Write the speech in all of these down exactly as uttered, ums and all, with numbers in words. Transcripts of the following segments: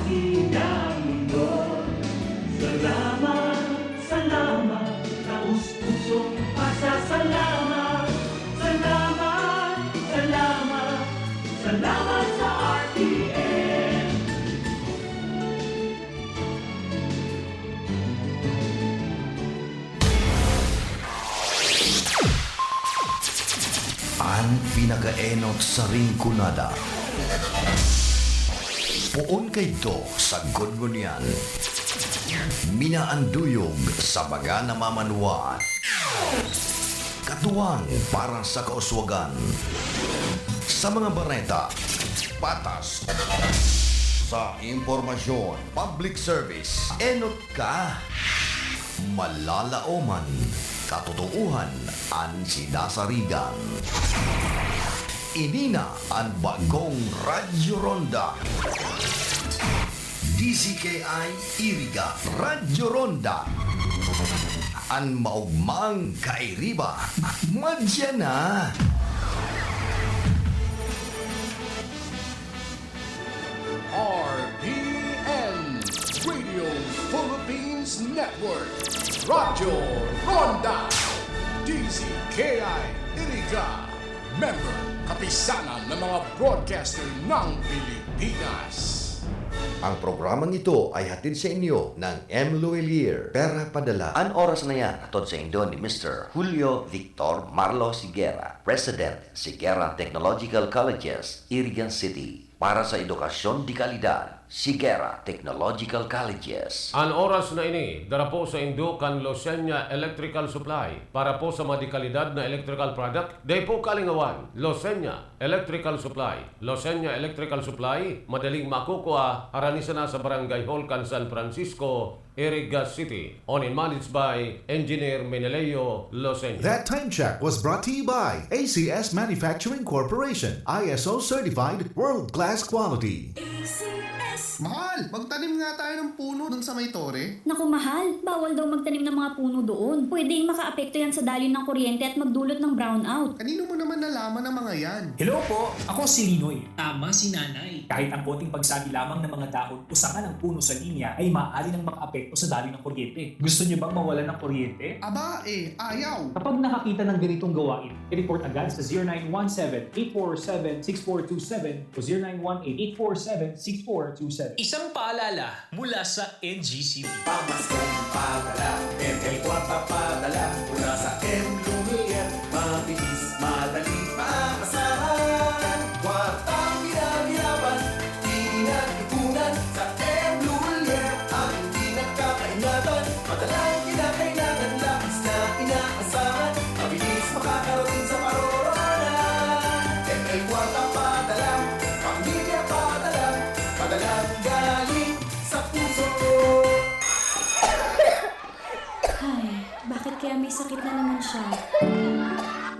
Inang mundo. Salamat, salamat, taos pusong pasasalamat. Salamat, salamat, salamat sa R T N. An pinakaenot sa Rinconada. Poon kaidto sa Gunggunian. Minaanduyog sa mga namamanwaan. Katuwang para sa kauswagan. Sa mga bareta, patas. Sa impormasyon, public service, enot ka. Malalaoman, katotoohan an sinasarigan. Ini na an bagong Radyo Ronda. D Z K I Iriga, Radyo Ronda. An maogmang kairiba, madya na. R P N, Radio Philippines Network, Radyo Ronda, D Z K I Iriga, member, Kapisanan ng mga Broadcaster ng Pilipinas. Ang programang ito ay hatid sa inyo ng M Luwilier, Pera Padala. An oras na yan, hatod sa indo ni Mister Julio Victor Marlo Sigera, President, Sigera Technological Colleges, Irigan City. Para sa edukasyon de kalidad, Sigera Technological Colleges. An oras na ini, dara po sa indo kan Losenya Electrical Supply. Para po sa mga de kalidad na electrical product, dai po kalingawan, Losenya Electrical Supply. Losenya Electrical Supply, madaling makukua, harani sana sa Barangay Hall kan San Francisco, Iriga City. Owned and managed by Engineer Meneleo Losenya. That time check was brought to you by A C S Manufacturing Corporation, I S O certified, world-class quality. A C S. Mahal, magtanim nga tayo ng puno dun sa may tore. Naku, mahal, bawal daw magtanim ng mga puno doon. Pwedeng makaapekto yan sa daloy ng kuryente at magdulot ng brownout. Kanino mo naman nalaman ang mga yan? Hello po, ako si Linoy. Tama si Nanay. Kahit ang konting pagsabi lamang ng mga dahon o sanga ng puno sa linya ay maaari nang makaapekto sa daloy ng kuryente. Gusto niyo bang mawalan ng kuryente? Aba, eh, ayaw! Kapag nakakita ng ganitong gawain, i-report agad sa zero nine one seven, eight four seven, six four two seven o zero nine one eight, eight four seven, six four two seven. Isang paalala mula sa N G C P. Pamaskong padala, M L Kwarta padala, mula sa M Lumiere, mabilis, madali, maasahan. Kwartang pinaghirapan, pinag-ipunan sa M Lumiere, ang hindi nakakaingatan. Madalang kinakailangan, labis na inaasahan, mabilis makakarating sa paroroonan. M L Kwarta padala, pamilya padala, padalang galing sa puso. Ay, bakit kaya may sakit na naman siya?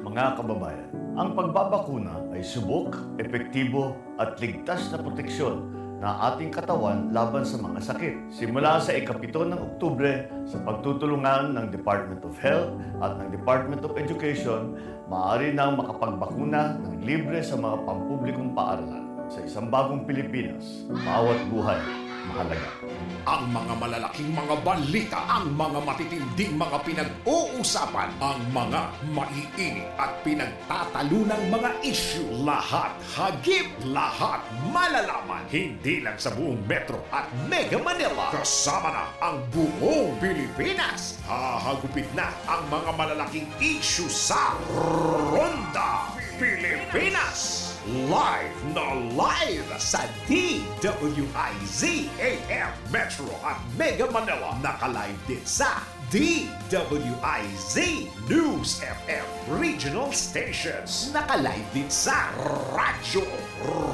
Mga kababayan, ang pagbabakuna ay subok, epektibo, at ligtas na proteksyon na ating katawan laban sa mga sakit. Simula sa ikapito ng Oktubre, sa pagtutulungan ng Department of Health at ng Department of Education, maaari nang makapagbakuna ng libre sa mga pampublikong paaralan. Sa isang bagong Pilipinas, bawat buhay mahalaga. Ang mga malalaking mga balita, ang mga matitinding mga pinag-uusapan, ang mga maiinit at pinagtatalunang mga isyu, lahat hagip, lahat malalaman, hindi lang sa buong Metro at Mega Manila, kasama na ang buong Pilipinas. Hahagupit na ang mga malalaking isyu sa Ronda Pilipinas. Live na live sa D W I Z A M Metro at Mega Manila. Naka-live din sa D W I Z News F M Regional Stations. Naka-live din sa Radyo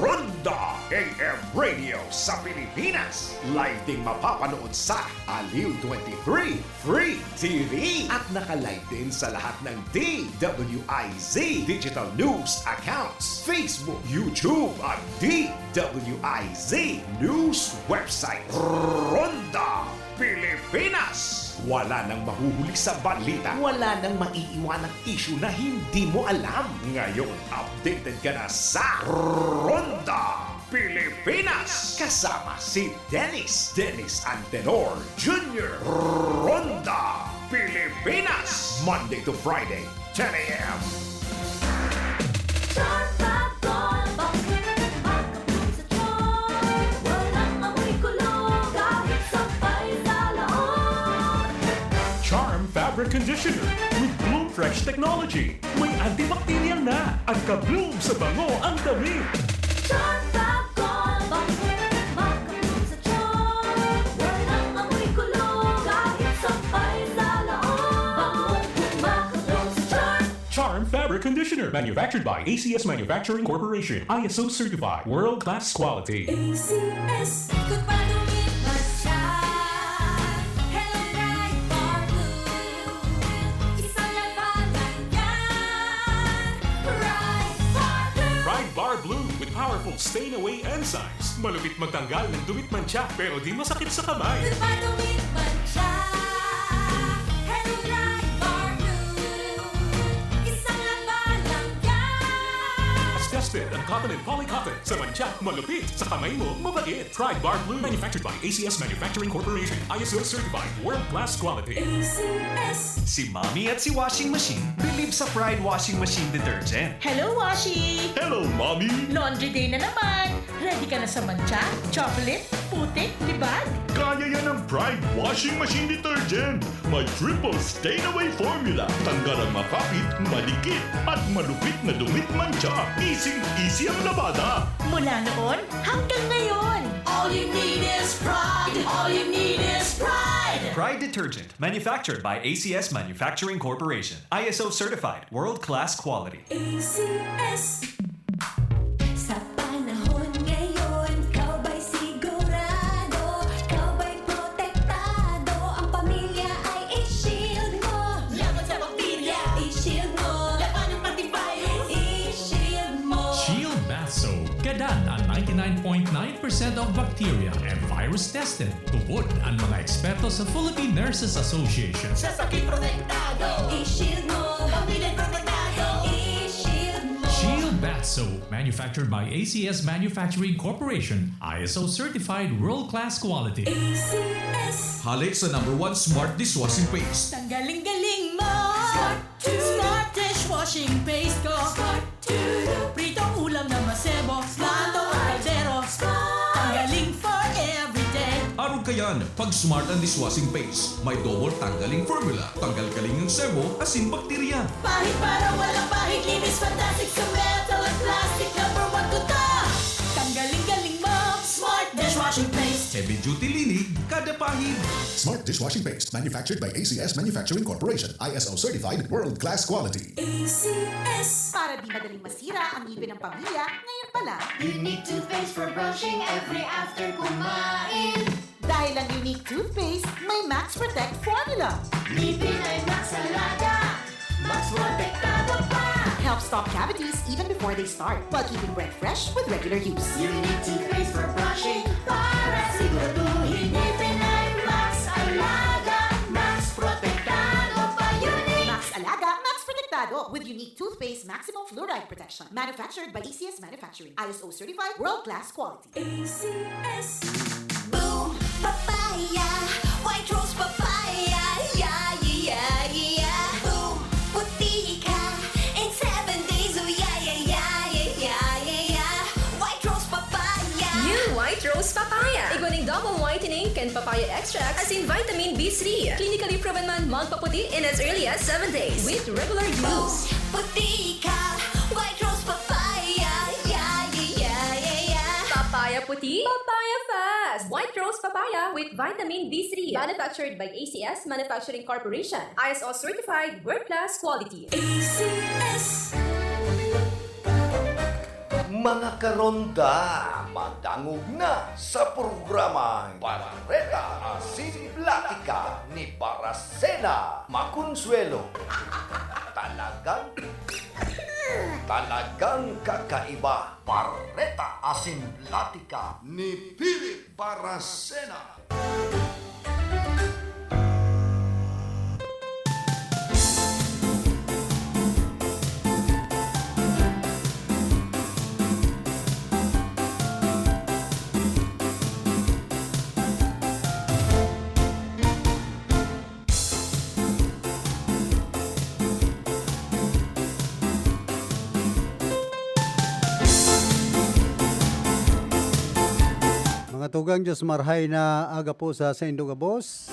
Ronda A M Radio sa Pilipinas. Live ding mapapanood sa Aliw twenty-three Free T V. At naka-live din sa lahat ng D W I Z Digital News accounts, Facebook, YouTube, at D W I Z News website. Ronda Pilipinas. Wala nang mahuhuli sa balita. Wala nang maiiwanang isyu na hindi mo alam. Ngayon, updated ka na sa Ronda Pilipinas, kasama si Dennis, Dennis Antenor Junior Ronda, Pilipinas, Monday to Friday, ten a.m. Charm Fab Gold, bakit makapag sa charm? Walang amoy kulo, kahit sampay sa laog. Charm Fabric Conditioner with Bloom Fresh Technology. May antibacterial na at ka-bloom sa bango ang damit. Charm Fab Gold, bakit makapag sa charm? Walang amoy kulo, kahit sampay sa laog. Bangong makapag sa charm. Charm Fabric Conditioner, manufactured by A C S Manufacturing Corporation, I S O certified, world-class quality. A C S. Ikot pa, dumit man siya. Hello, Pride Bar Blue. Isang labanan yan. Pride Bar Blue. Pride Bar Blue with powerful stain away enzymes. Malupit magtanggal ng dumit mantsa, pero di masakit sa kamay. Ikot pa, dumit man siya. Hello, Pride Bar Blue. Isang labanan yan. Tested ang cotton and polycotton. Sa mantsa, malupit. Sa kamay mo, mabait. Pride Bar Blue. Manufactured by A C S Manufacturing Corporation. I S O certified. World class quality. A C S. Si Mommy at si Washing Machine bilib sa Pride Washing Machine Detergent. Hello, Washi! Hello, Mommy! Laundry day na naman! Ready ka na sa mantsa, chocolate, putik, libag? Kaya yan ng Pride Washing Machine Detergent! May triple stain away formula. Tanggal ang makapit, madikit, at malupit na dumit mantsa. Easy-easy ang labada. Mula noon hanggang ngayon. All you need is Pride. All you need is Pride. Pride Detergent, manufactured by A C S Manufacturing Corporation. I S O certified, world-class quality. A C S. Sa panahon ngayon, ikaw ba'y sigurado? Ikaw ba'y protektado? Ang pamilya ay i-shield mo. Laban sa bakterya, i-shield mo. Laban ng antivirus, i-shield mo. Shield Bath Soap. Gadan ang ninety-nine point nine percent of bacteria and virus tested. Tubod ang mga eksperto sa Philippine Nurses Association. Sa sakit protektado. I-shield mo. Pamilya protektado. I-shield mo. Shield Bath Soap, manufactured by A C S Manufacturing Corporation, I S O certified world-class quality. A C S. Hale sa number one smart dishwashing paste. Tanggaling-galing mo. Smart to. Smart dishwashing paste ko. Smart to. Pritong ulam na masebo. Smart. Plato o kaldero. Smart. Tanggaling for everyday. Arog kayan, pag Smart ang dishwashing paste. May double tanggaling formula. Tanggal galing ang sebo, asin bakterya. Pahid para walang pahid. Linis fantastic sa metal at plastic. Number one ko to. Tanggaling-galing mo. Smart dishwashing paste. Heavy duty linig, kada pahid. Smart dishwashing paste. Manufactured by A C S Manufacturing Corporation. I S O certified, world class quality. A C S. Para di madaling masira ang ngipin ng pamilya, ngayon pa lang. Unique toothpaste for brushing every after kumain. Dahil ang Unique Toothpaste may Max Protect Formula. Ngipin ay Max Alaga, Max Protektado pa. Helps stop cavities even before they start, while keeping breath fresh with regular use. Unique Toothpaste for brushing para siguraduhin ngipin ay Max Alaga, Max Protektado pa. Unique. Max Alaga, Max Protektado with Unique Toothpaste Maximum Fluoride Protection. Manufactured by A C S Manufacturing. I S O certified, world class quality. A C S. Boom! Papaya! White Rose Papaya! Yeah, yeah, yeah, yeah! Boom! Puti ka in seven days! Oh, yeah, yeah, yeah! White Rose Papaya! New White Rose Papaya! Igwa ning double whitening kan papaya extract asin vitamin B three. Clinically proven man magpaputi in as early as seven days with regular use. Puti ka! White Rose Papaya! Yeah, yeah, yeah, yeah, yeah! Papaya puti, papaya fast! White Rose Papaya with vitamin B three. Manufactured by A C S Manufacturing Corporation. I S O certified, world class quality. A C S. Mga karonda, madangog na sa programang Bareta Asin Platika ni Barasena Maconsuelo. Talagang, talagang kakaiba. Bareta Asin Platika ni Philip Barasena. Tugang Diyos marhay na aga po sa saindo gabos.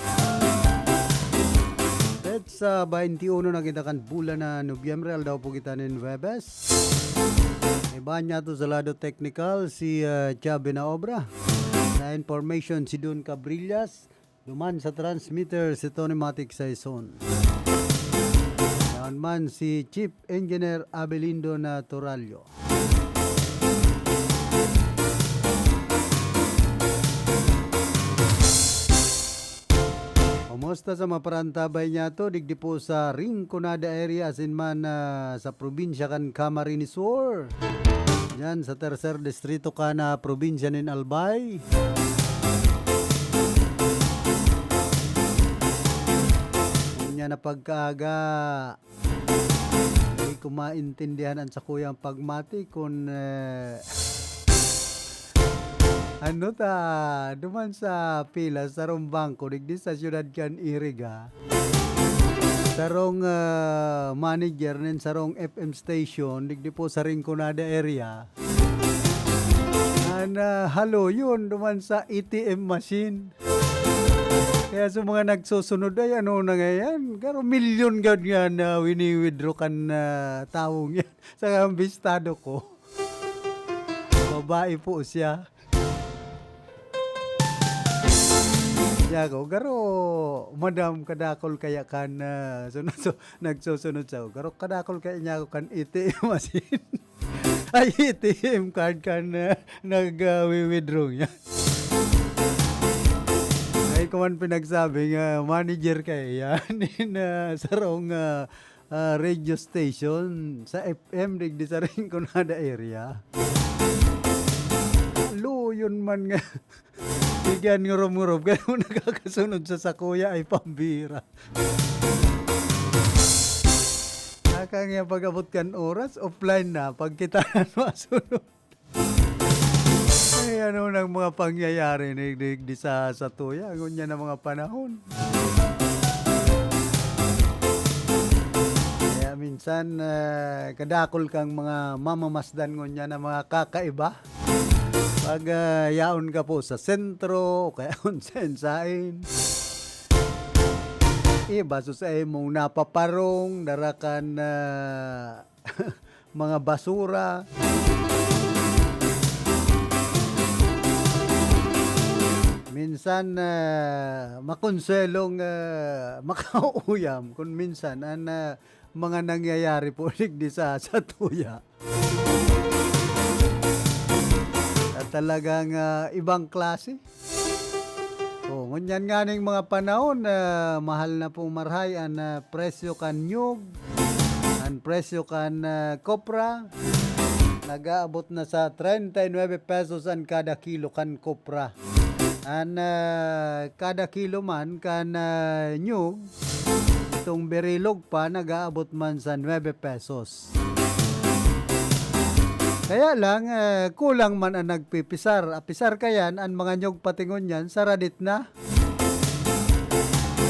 Petsa bainti uno na kita kan bulan na Nobyembre, aldaw po kita nin Huwebes. Iba niya to sa lado teknikal, si, ah, Chubby na obra. Sa information, si Don Cabrillas. Duman sa transmitter, si Tony Matic Saison. Yaon man si Chief Engineer Abelindo Naturalio. Kumusta sa mga parantabay niya to? Digdi po sa Rinconada area, asin man, ah, sa probinsya kan Camarines Sur. Diyan sa tercer distrito kan, ah, probinsya nin Albay. Unya na pagkaaga, di ko maintindihan an sakuyang pagmati kun, eh, ano ta, duman sa pilas, sarong bangko, digdi sa siyudad kan Iriga. Sarong, ah, manager nin sarong F M station, digdi po sa Rinconada area. An, ah, haloyon duman sa A T M machine. Kaya sa mga nagsusunod, ay, ano na ngayon? Garo milyon gad nga na wini-withdraw kan, ah, tawong yan. Sa ambistado ko, babae po siya. Siya ko, garo, madam, kadakol kaya kan, ah, sunod, so, nagsusunod sa, garo, kadakol kaya niya ako kan A T M machine. Ay, A T M card kan, ah, nag, ah, wi-withdraw niya. Ay, kuman pinagsabi nga manager kaya yan. In, ah, sarong, ah, ah, radio station sa F M digdi sa Rinconada area. Luyon man nga. Bigyan ngurob-ngurob, kaya mo nakakasunod sa sakuya ay pambira. Nakangya pag-abot kan oras, offline na. Pagkita na masunod. Ay, ano nang mga pangyayari ni, ni, di sa, sa tuya, ngunyan na mga panahon. Kaya minsan, eh, kadakol kang mga mamamasdan ngunyan na mga kakaiba. Pag, ah, yaon ka po sa sentro, o kaya kung saan-saan. Iba, so sa imong napaparong, darakan na mga basura. Minsan, ah, makonsuelong, ah, makauyam kung minsan an, ah, mga nangyayari po digdi sa, sa tuya. At talagang, ah, ibang klase. Oh, ngunyan nga ning mga panahon, ah, mahal na pong marhay an, ah, presyo kan nyug, an presyo kan, ah, kopra. Nag-aabot na sa treinta y nueve pesos an kada kilo kan kopra. An, ah, kada kilo man kan, ah, nyug, itong berilog pa, nag-aabot man sa nuebe pesos. Kaya lang, eh, kulang man an nagpipisar. Apisar kayan, an mga nyog pati ngunyan, saradit na.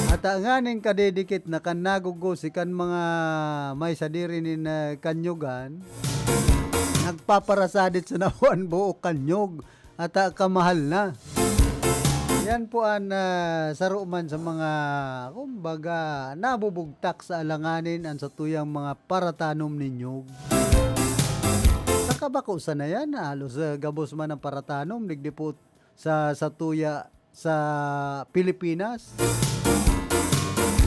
At nganing kadidikit na kan nagugusi kan mga may sadiri nin, eh, kanyugan, nagpaparasadit sa nawan buok kanyog. At, ah, kamahal na. Yan po an, ah, saro man sa mga, kumbaga, nabubugtak sa alanganin an satuyang mga paratanom nin nyog. Saka bako sana yan, halos, ah, gabos man ang paratanom, digdi po sa, sa tuya sa Pilipinas.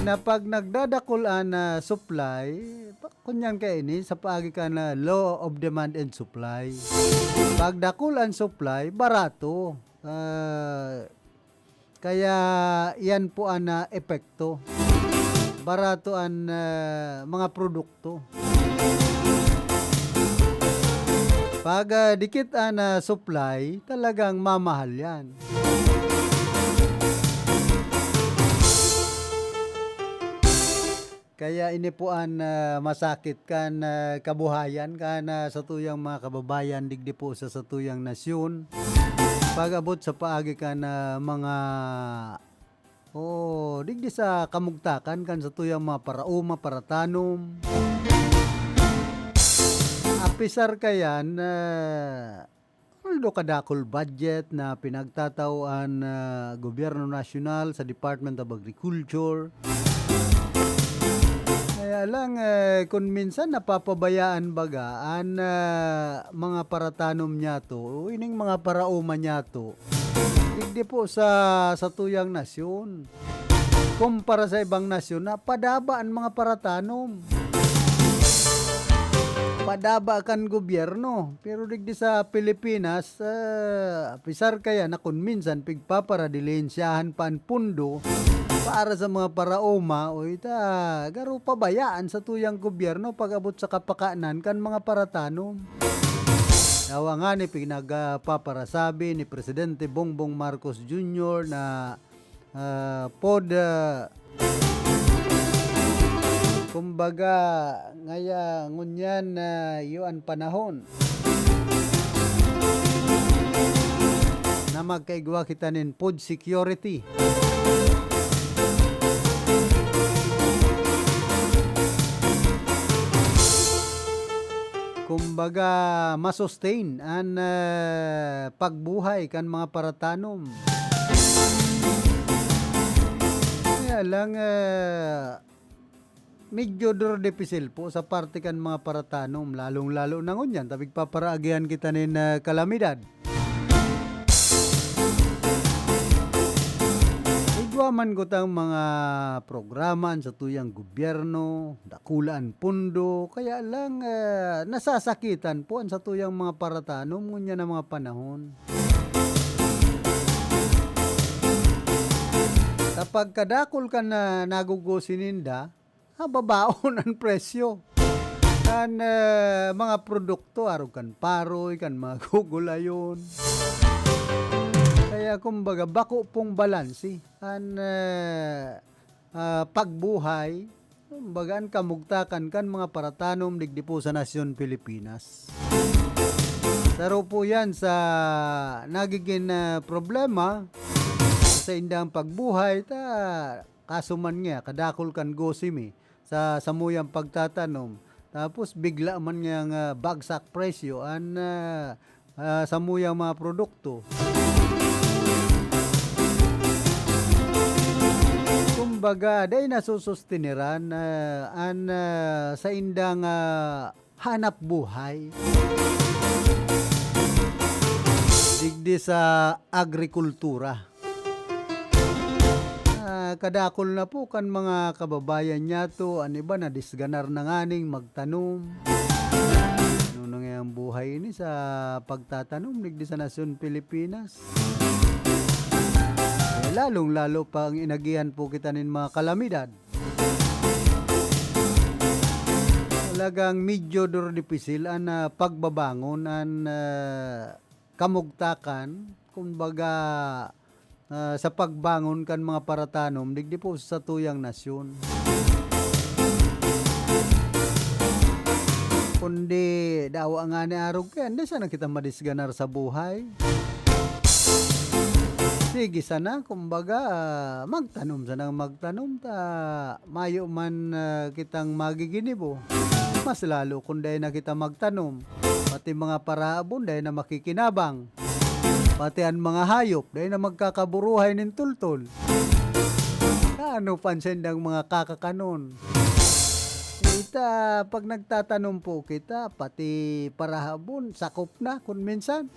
Na pag nagdadakul an, ah, supply, pa-, kunyan kaini, sa paagi kan law of demand and supply. Pag dakul an supply, barato. Ah, kaya yan po an, ah, epekto. Barato an, ah, mga produkto. Pag, ah, dikit an, ah, supply, talagang mamahal yan. Kaya ini po an, ah, masakit kan, ah, kabuhayan kan, ah, satuyang mga kababayan digdi po sa satuyang nasyon. Pag-abot sa paagi kan, ah, mga, o digdi sa kamugtakan kan satuyang mga paraoma, paratanom. Apisar kayan, ah, Although kadakul budget na pinagtatao an, ah, gobyerno nasyonal sa Department of Agriculture, kaya lang, eh, kun minsan napapabayaan baga an, ah, mga paratanom niyato o ining mga paraoma niyato digdi po sa satuyang nasyon. Kumpara sa ibang nasyon na padaba an mga paratanom. Padaba kan gobyerno. Pero digdi sa Pilipinas, ah, apisar kaya na kun minsan pigpaparadilihensyahan pa an pondo para sa mga paraoma, o ita, garo pabayaan satuyang gobyerno pag-abot sa kapakanan kan mga paratanom. Dawa ngani pinagpaparasabi ni Presidente Bongbong Marcos Junior na, ah, pod, ah, kumbaga, ngaya ngunyan na iyo an panahon na magkaigwa kita nin food security. Kumbaga, masustain an, ah, pagbuhay kan mga paratanom. Kaya lang, ah, medyo duro dipisil po sa parte kan mga paratanom, lalong-lalo na ngunyan, ta pigpaparaagihan kita nin, ah, kalamidad. Igwa man kutang mga programa an satuyang gobyerno, dakula an pondo, kaya lang, ah, nasasakitan po an satuyang mga paratanom ngunyan na mga panahon. Kapag kadakul kan, ah, nagugusi ninda, ah, babaon an presyo kan, ah, mga produkto, arog kan paroy, kan mga gugulayon. Kaya kumbaga, bako pong balanse an, ah, ah, pagbuhay, kumbaga, an kamugtakan kan mga paratanom digdi po sa nasyon Pilipinas. Saro po yan sa nagiging, ah, problema sa indang pagbuhay, ta kaso man nga, kadakul kan gosi mi sa samuyang pagtatanom. Tapos bigla man nga nga bagsak presyo an, ah, ah, samuyang mga produkto. Kumbaga, dai nasusustineran, ah, an, ah, saindang, ah, hanap buhay digdi sa agrikultura. Ah, kadakul na po kan mga kababayan niyato, an iba nadisganar na nganing magtanom. Ano na ngayang buhay ini sa pagtatanom digdi sa nasyon Pilipinas? Eh, lalong-lalo pa ang inagihan po kita nin mga kalamidad. Talagang medyo duro dipisil an, ah, pagbabangon an, ah, kamugtakan, kumbaga, ah, sa pagbangon kan mga paratanom digdi po sa satuyang nasyon. Kundi dawa ngani arog kaya, hindi sana kita madisganar sa buhay. Sige sana, kumbaga, ah, magtanom sana, magtanom ta mayo man, ah, kitang magiginibo. Mas lalo kun dai na kita magtanom, pati mga parahabon dai na makikinabang. Pati an mga hayop, dai na magkakaburuhay nin tultol. Ano pa an saindang mga kakakanon? Kita, pag nagtatanom po kita, pati parahabon, sakop na kun minsan.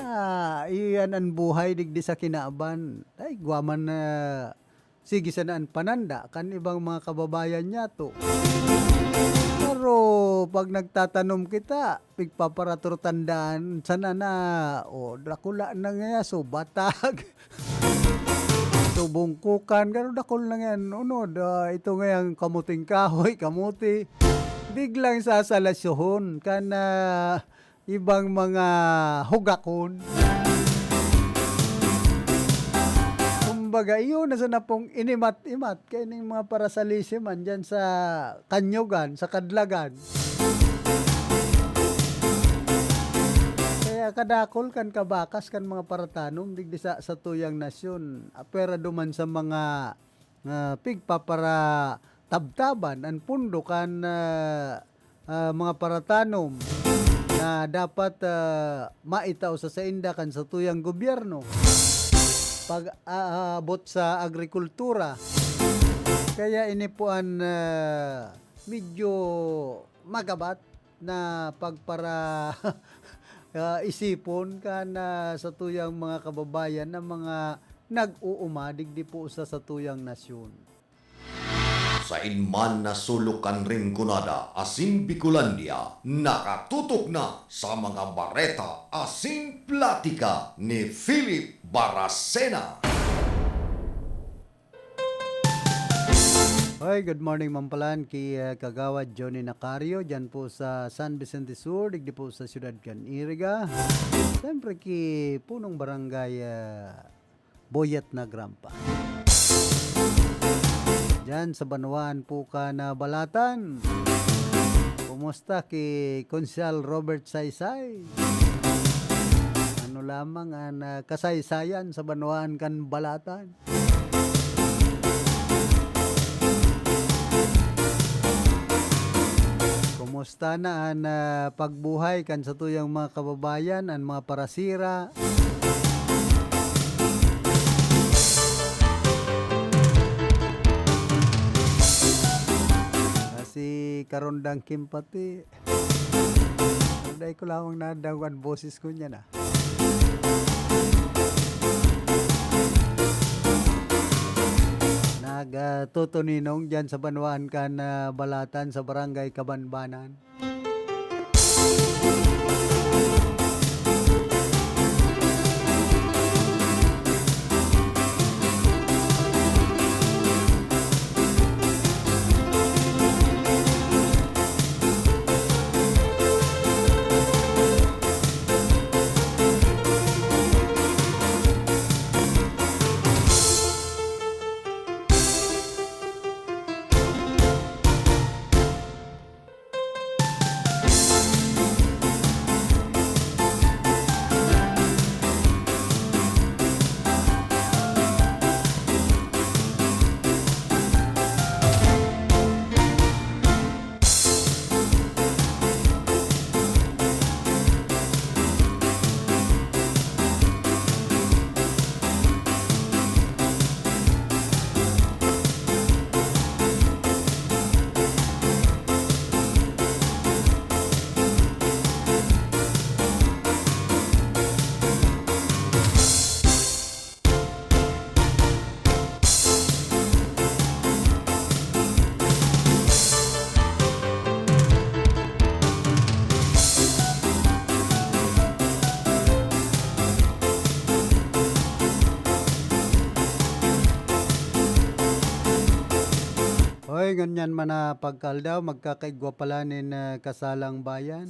Ah, iyan an buhay digdi sa kinaban. Ay, gwa man na sige sana an pananda kan ibang mga kababayan niyato. Pero pag nagtatanom kita, pigpaparaturtandaan sana na, o, dakula na ngaya, so batag. So bungkukan, garo dakul na ngayan, unod, ah, ito ngayang kamuting kahoy, kamuti. Biglang sasalasyohon kan, ah, ibang mga hugakon. Kumbaga, iyo na sana pong inimat-imat kaining mga parasalisi man dyan sa kanyugan, sa kadlagan. Kaya kadakol kan kabakas kan mga paratanom digdi sa satuyang nasyon, apwera duman sa mga, ah, pigpaparatabtaban an pondo kan, ah, ah, mga paratanom na dapat, ah, maitao sa sainda kan satuyang gobyerno pag aabot sa agrikultura. Kaya ini po an, ah, medyo magabat na pagpara-, ah, isipon kan, ah, satuyang mga kababayan na mga nag-uuma digdi po sa satuyang nasyon. Sain man na sulok kan Rinconada asin Bicolandia, nakatutok na sa mga bareta asin platika ni Philip Baracena. Hoy, good morning, Mampalan, ki, ah, Kagawad Johnny Nacario, dyan po sa San Vicente Sur, digdi po sa siyudad kan Iriga. Siyempre, ki punong barangay, ah, Boyet na Grampa. Diyan sa banwaan po ka na Balatan. Kumusta ki Konsehal Robert Saysay? Ano lamang an, ah, kasaysayan sa banwaan kan Balatan? Kumusta na an, ah, pagbuhay kan satuyang mga kababayan, an mga parasira? Kasi karondang kimpati. Pero dai ko lamang nadangog an boses ko niya na. Nag, ah, tutuninong diyan sa banwaan kan, ah, Balatan, sa Barangay Kabanbanan. Hoy, ngunyan man na pagkaaldaw, magkakaigwa pala nin, ah, kasalang bayan.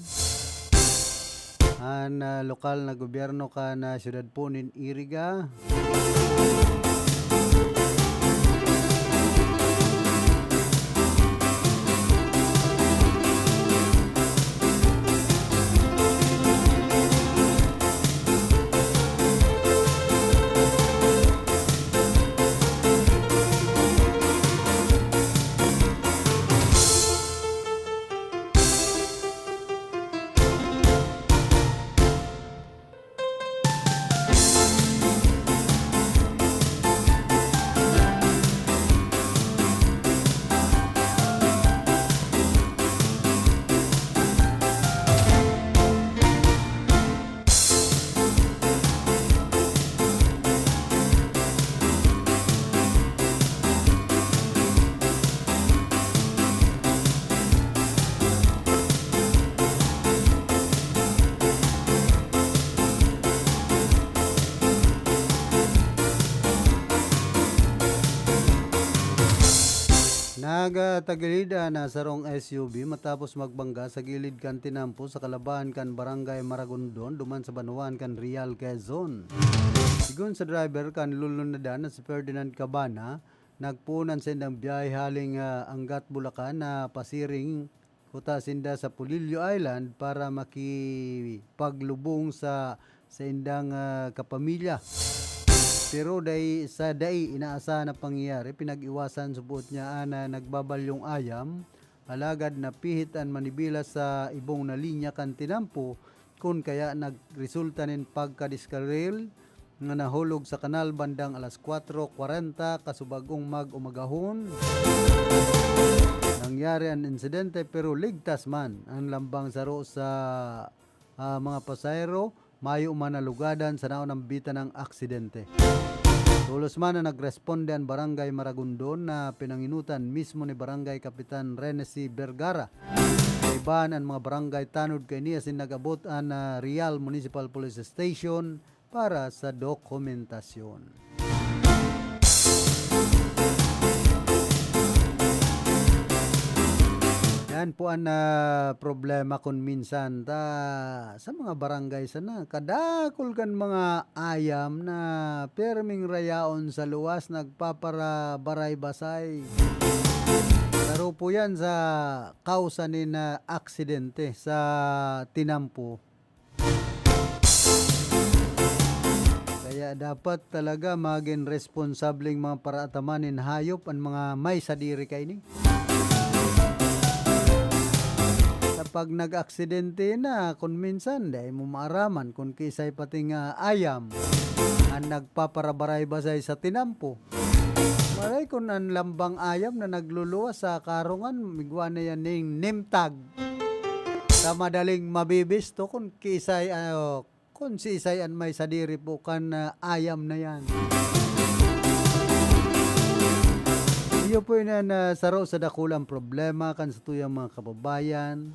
An, ah, lokal na gobyerno kan, ah, siyudad po nin Iriga. Nagtagilid an, ah, sarong S U V matapos magbangga sa gilid kan tinampo sa kalabahan kan Barangay Maragondon, duman sa banwaan kan Real, Quezon. Sigon sa driver kan lulunadan na si Ferdinand Cabana, nagpoon an saindang biyahe haling, ah, Angat, Bulacan na pasiring kuta sinda sa Polillo Island para makipaglubong sa saindang, ah, kapamilya. Pero dai, sa dai inaasahan na pangyayari, pinag-iwasan subot niya an, ah, nagbabalyong ayam Alagad napihit an manibela sa ibong na linya kan tinampo, kun kaya nagresulta nin pagkadiskaril nga nahulog sa kanal bandang alas kwatro kwarenta kasubagong mag-umagahon. Nangyari an insidente, pero ligtas man an lambang saro sa, ah, mga pasahero. Mayo man nalugadan sa naunang bita ng aksidente. Tolos man na nagresponde an Barangay Maragondon na pinangenotan mismo ni Barangay Kapitan Rene C. Vergara. Kaibahan an mga barangay tanod kaini asin nag-abot an, ah, Real Municipal Police Station para sa dokumentasyon. Yan po an, ah, problema kun minsan ta sa mga barangay sana. Kadakul kan mga ayam na pirming rayaon sa luwas nagpaparabaray-basay. Saro po yan sa kausa nin, ah, aksidente sa tinampo. Kaya dapat talaga magin responsableng mga paraataman nin hayop an mga may sadiri kaini. Kapag nag-aksidente na, kun minsan, dai mo maaraman kun kiisay pati nga ayam an nagpaparabaray-basay sa tinampo. Maray kun an lambang ayam na nagluluwas sa karungan, igwa na yan ning nimtag. Sa madaling mabibisto kun kisay, ah, kun siisay an may sadiri po kan, ah, ayam na yan. Iyo po yun an, ah, saro sa dakulang problema kan satuyang mga kababayan.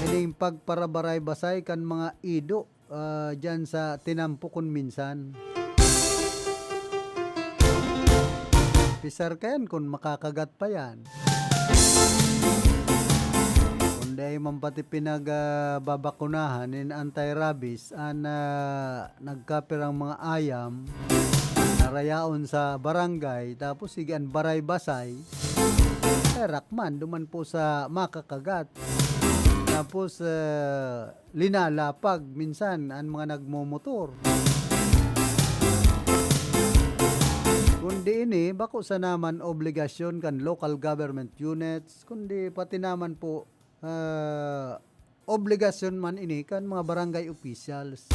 Ining pagparabaray-basay kan mga ido, ah, diyan sa tinampo kun minsan. Pisar kayan kun makakagat pa yan. Kun dai man pati pinag, ah, babakunahan nin anti-rabies an, ah, nagkapirang mga ayam na rayaon sa barangay, tapos sige an baray-basay, erak man duman po sa makakagat. Tapos, ah, linalapag minsan an mga nagmomotor. Kundi ini, bako sana man obligasyon kan local government units, kundi pati naman po, ah, obligasyon man ini kan mga barangay officials.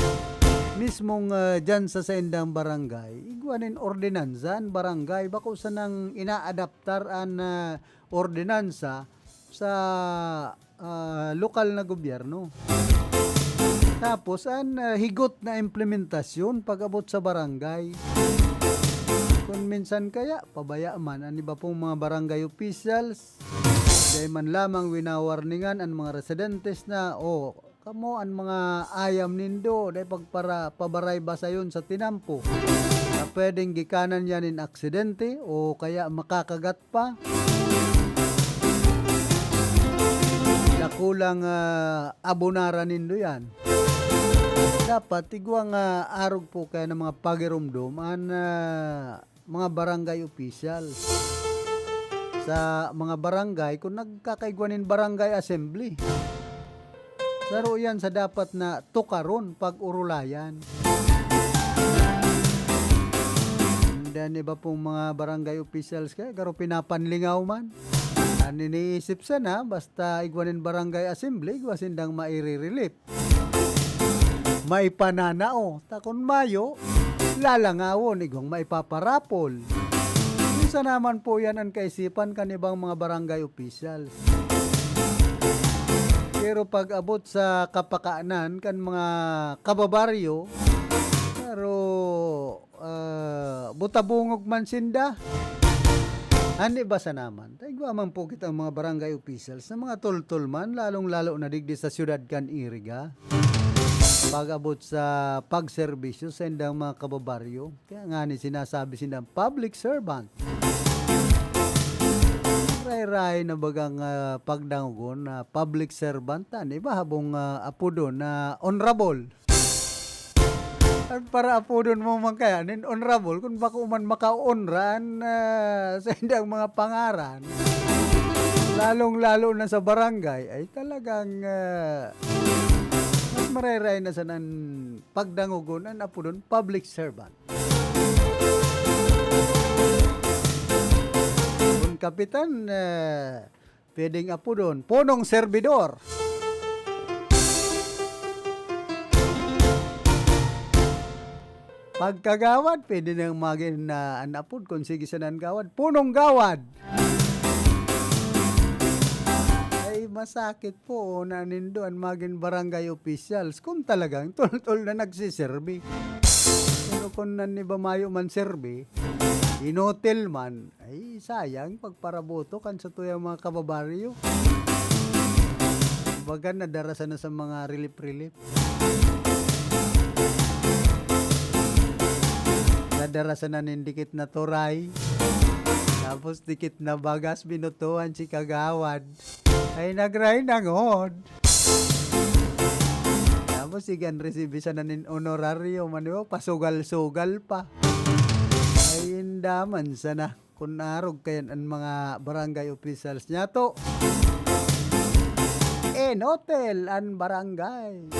Mismong, ah, diyan sa saindang barangay, igwa nin ordinansa an barangay, bako sanang inaadaptar an, ah, ordinansa sa, ah, lokal na gobyerno. Tapos, an, ah, higot na implementasyon pag-abot sa barangay. Kun minsan kaya, pabaya man an iba pong mga barangay officials, dai man lamang winawarningan an mga residentes na, "O, kamo an mga ayam nindo, dai pagpara-, pabaray-basayon sa tinampo, na pwedeng gikanan yan nin aksidente o kaya makakagat pa." Dakulang, ah, abonaran nindo yan. Dapat igwa nga arog po kaya ng mga pagirumdom an, ah, mga barangay officials sa mga barangay kun nagkakaigwa nin barangay assembly. Saro yan sa dapat na tukaron, pag-orolayan. And then, iba pong mga barangay officials kaya garo pinapanlingaw man. An iniisip sana, basta igwa nin barangay assembly, igwa sindang maire-relief, maipananao. Ta kun mayo, lalangawon, igwang maipaparapol. Minsan naman po yan an kaisipan kan ibang mga barangay officials. Pero pag-abot sa kapakanan kan mga kababaryo, pero, ah, butabungog man sinda. An iba sana man, ta igwa man po kitang mga barangay officials na mga tultol man, lalong-lalo na digdi sa siyudad kan Iriga. Pag-abot sa pagserbisyo sa indang mga kababaryo, kaya nga ni sinasabi sindang public servant. Ray-ray na bagang, ah, pagdangogon na public servant, an iba habong, ah, apodon na honorable. An paraapodon mo man kaya nin honorable, kun bako man makaonra an, ah, saindang mga pangaran, lalong-lalo na sa barangay, ay talagang, ah, mas marahay-rahay na sanang pagdangogon an apodon public servant. Kapitan, eh, pwedeng apodon, punong serbidor. Pagkagawad, pwede nang magin na an apod kung sige siya nan gawad. Punong gawad! Ay, masakit po na nindo an magin barangay officials kung talagang toltol na nagsiserbi. Pero kung nan iba mayo man serbi, inotel man, ay, sayang pagparaboto kan satuyang mga kababaryo. Baga nadara sana sa mga relief-relief. Nadara sana nin dikit na turay. Tapos dikit na bagas, binutuhan si kagawad. Ay, nagray na ngod. Tapos, sige, an resibi sana nin honorario, man, di ba? Pasugal-sugal pa. Ay, inda man sana. Kun arog kayan an mga barangay officials niyato, enotel an barangay.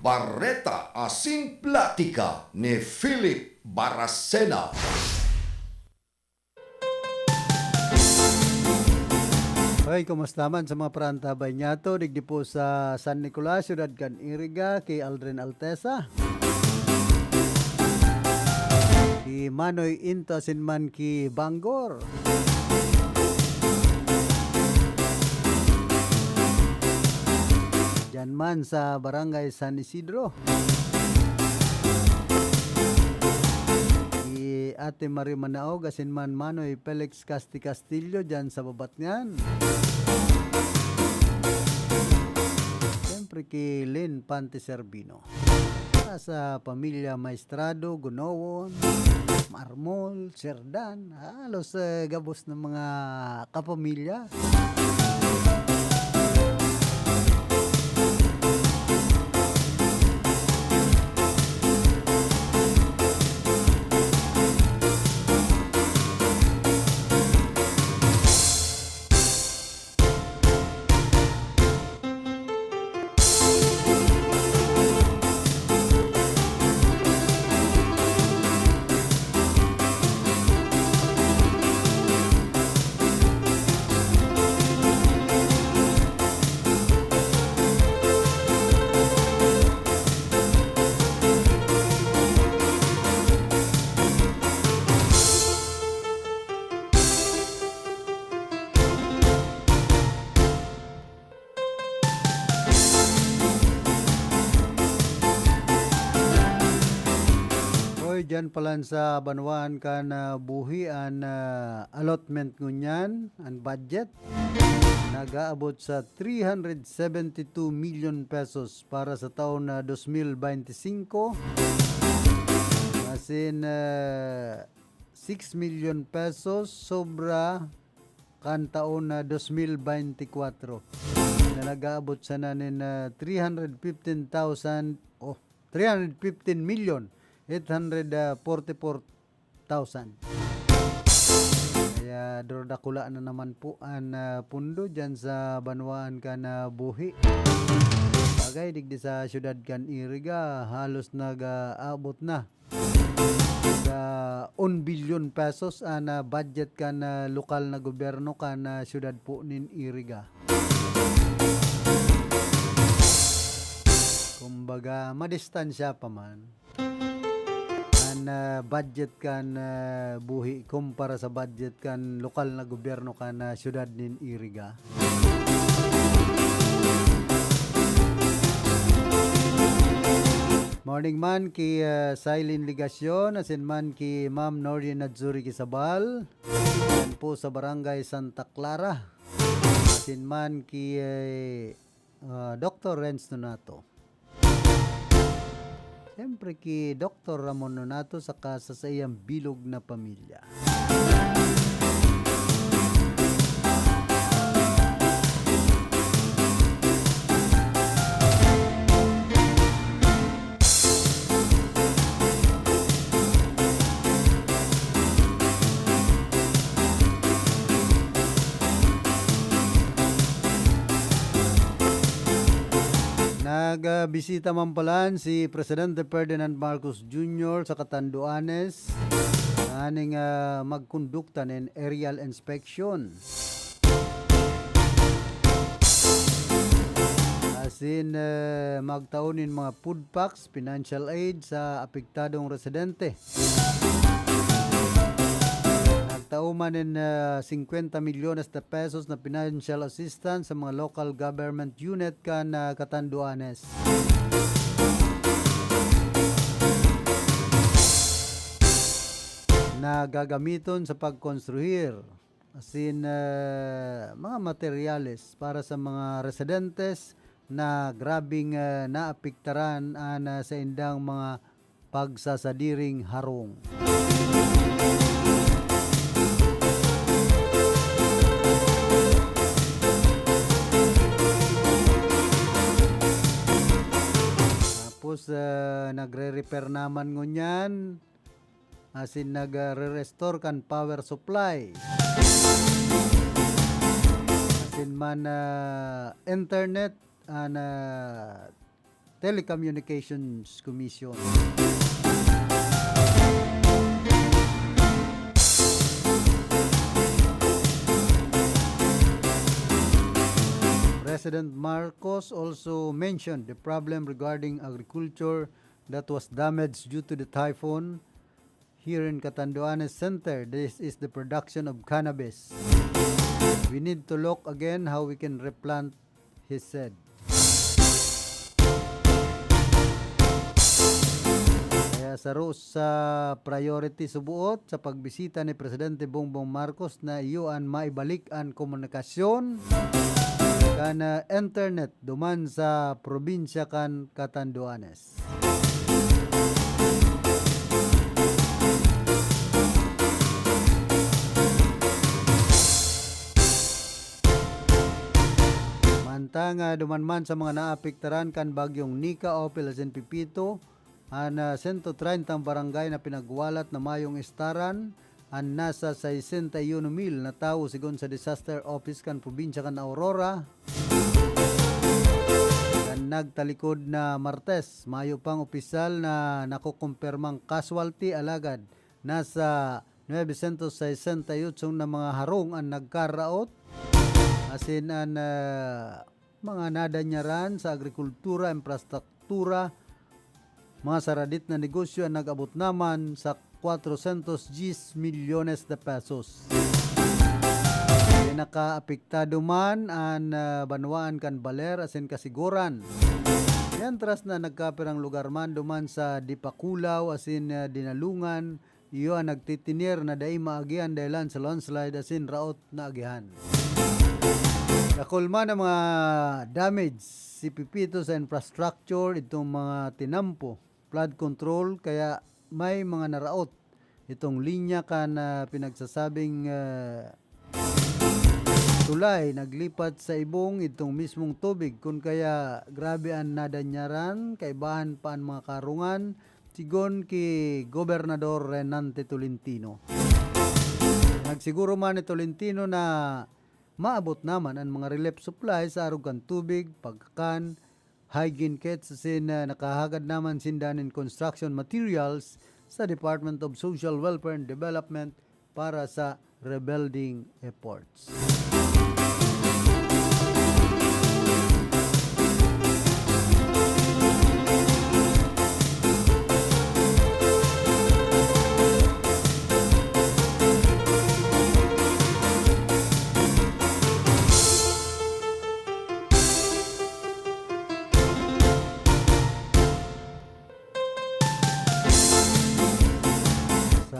Bareta asin platika ni Philip Baracena. Hoy, kumusta man sa mga parantabay niyato? Digdi po sa San Nicolas, siyudad kan Iriga, ki Aldrin Altesa. Ki Manoy Into asin man ki Banggor. Diyan man sa Barangay San Isidro. Ki Ate Marie Manaog asin man Manoy Felix Casti Castillo diyan sa Babatngan. Siyempre, ki Lynn Pante Servino. Para sa pamilya Maestrado, Gunowon, Marmol, Serdan, halos, eh, gabos ng mga kapamilya. Oy, diyan palan sa banwaan kan, ah, buhi an, ah, allotment ngunyan, an budget. Nag-aabot sa three hundred seventy-two million pesos para sa taon na dos mil beinti singko. Asin, ah, six million pesos sobra kan taon na dos mil beinti kwatro, na nag-aabot sana nin, ah, three hundred fifteen thousand, oh, three hundred fifteen million eight hundred forty-four thousand. Kaya durdakula na naman po an, ah, pundo diyan sa banwaan kan, ah, buhi. Bagay, digdi sa siyudad kan Iriga, halos nag-aabot na sa un bilyon pesos an, ah, budget kan, ah, lokal na gobyerno kan, ah, siyudad po nin Iriga. Kumbaga, madistansya pa man an, ah, budget kan, ah, buhi kumpara sa budget kan lokal na gobyerno kan, ah, siyudad nin Iriga. Morning man ki, ah, Silene Legacion, asin man ki Ma'am Noreen Nadzuri Quisabal, yan po sa Barangay Santa Clara, asin man ki, eh, ah, Doktor Renz Nonato. Siyempre, ki Doktor Ramon Nonato saka sa saiyang bilog na pamilya. Nagbisita man palan si Presidente Ferdinand Marcos Junior sa Catanduanes, nganing, ah, magkondukta nin aerial inspection. Asin, eh, magtao nin mga food packs, financial aid sa apektadong residente. Nagtao man nin, ah, singkwenta milyones na pesos na financial assistance sa mga local government unit kan, ah, Catanduanes na gagamiton sa pagkonstruir asin, ah, mga materyales para sa mga residentes na grabing, ah, naapektaran an, ah, saindang mga pagsasadiring harong. Tapos, ah, nagre-repair naman ngunyan, asin nagre-restore kan power supply. Asin man, ah, internet, an, ah, Telecommunications Commission. President Marcos also mentioned the problem regarding agriculture that was damaged due to the typhoon. Here in Catanduanes Center, this is the production of cannabis. We need to look again how we can replant, he said. Kaya saro sa priority suboot sa pagbisita ni Presidente Bongbong Marcos na iyo an maibalik an komunikasyon kan, ah, internet duman sa probinsya kan Catanduanes. Mantang, ah, duman man sa mga naapektaran kan Bagyong Nika, Opil asin Pepito, an, ah, sento treintang barangay na pinagwalat na mayong estaran an nasa sesenta y uno mil na tawo, sigon sa Disaster Office kan probinsya kan Aurora. Kan nagtalikod na Martes, mayo pang opisyal na nakokompirmang casualty, alagad nasa novecientos sesenta y ocho na mga harong an nagkaraot, asin an, ah, mga nadanyaran sa agrikultura, infrastruktura, mga saradit na negosyo an nag-abot naman sa cuatrocientos diez milyones de pesos. Pinakaapektado man an, ah, banwaan kan Baler asin Casiguran, mientras na nagkapirang lugar man duman sa Dipakulaw asin, ah, Dinalungan, iyo an nagtitiner na dai maagihan dahelan sa landslide asin raot na agihan. Dakul man an mga damage si Pepito sa infrastructure, itong mga tinampo, flood control, kaya may mga naraot itong linya kan, ah, pinagsasabing, ah, tulay naglipat sa ibong itong mismong tubig, kun kaya grabe an nadanyaran, kaibahan pa an mga karungan, sigon ki Gobernador Renante Tolentino. Nagsiguro man ni Tolentino na maabot naman an mga relief supply sa arog kan tubig, pagkakan, hygiene kits, asin, ah, nakahagad naman sinda nin construction materials sa Department of Social Welfare and Development para sa rebuilding efforts.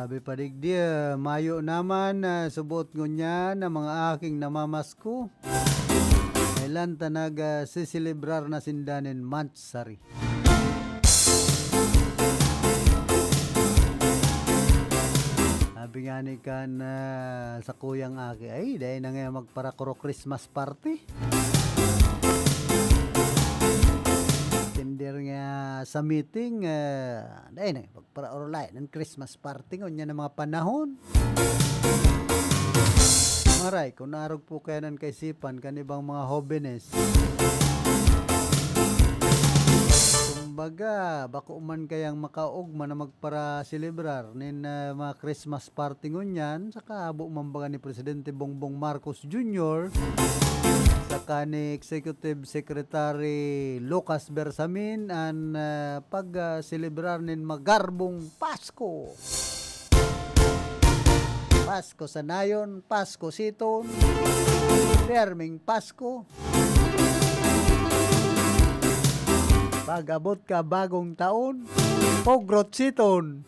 Sabi pa digdi, ah, mayo naman, ah, subot ngunyan na mga aking namamasko. Kailan ta nag, ah, siselebrar na sinda nin monthsary? Sabi nga ni kan, ah, sa kuyang aki, "Ay, dai na nga magparakuro Christmas party." Tender nga sa meeting, ah, dai na magparaorolay ng Christmas party ngunyan na mga panahon. Maray, kung naarog po kaya nan kaisipan kan ibang mga hobenes. Baga, bako man kayang makaogma na magparaselebrar nin, ah, mga Christmas party ngunyan, saka habo man baga ni Presidente Bongbong Marcos Junior, saka ni Executive Secretary Lucas Bersamin an, ah, pag, ah, selebrar nin magarbong Pasko. Pasko sa nayon, Pasko siton, perming Pasko. Pag-abot ka bagong taon, pogrot siton.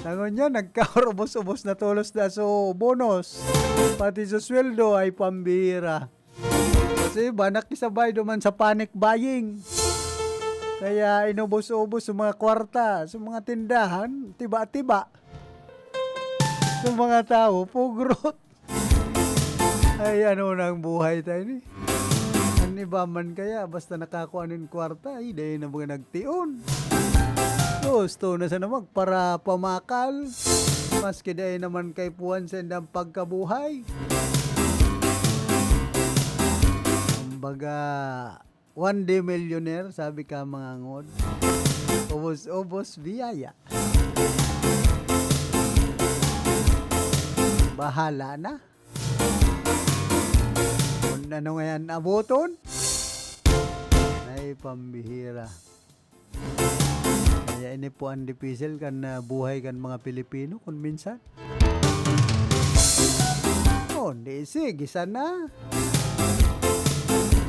Tangon niya, nagkaurubos-ubos na tolos na so bonus. Pati so sweldo ay pambihira. Kasi iba nakisabay duman sa panic buying. Kaya inubos-ubos sa mga kwarta, sa mga tindahan, tiba-tiba. Sa mga tao, pogrot. Ay, ano nang buhay tayo ni? An iba man kaya, basta nakakua nin kwarta, ay, dai na mga nagtion. Gusto na sana magparapamakal. Maski dai naman kaipuhan sa indang pagkabuhay. Kumbaga, one day millionaire, sabi ka, mga ngod. Ubos-ubos, biyaya. Bahala na. Kung ano ngayon abuton, ay pambihira. Kaya ini po ang dipisil kan, ah, buhay kan mga Pilipino kun minsan. Oh, di sige sana.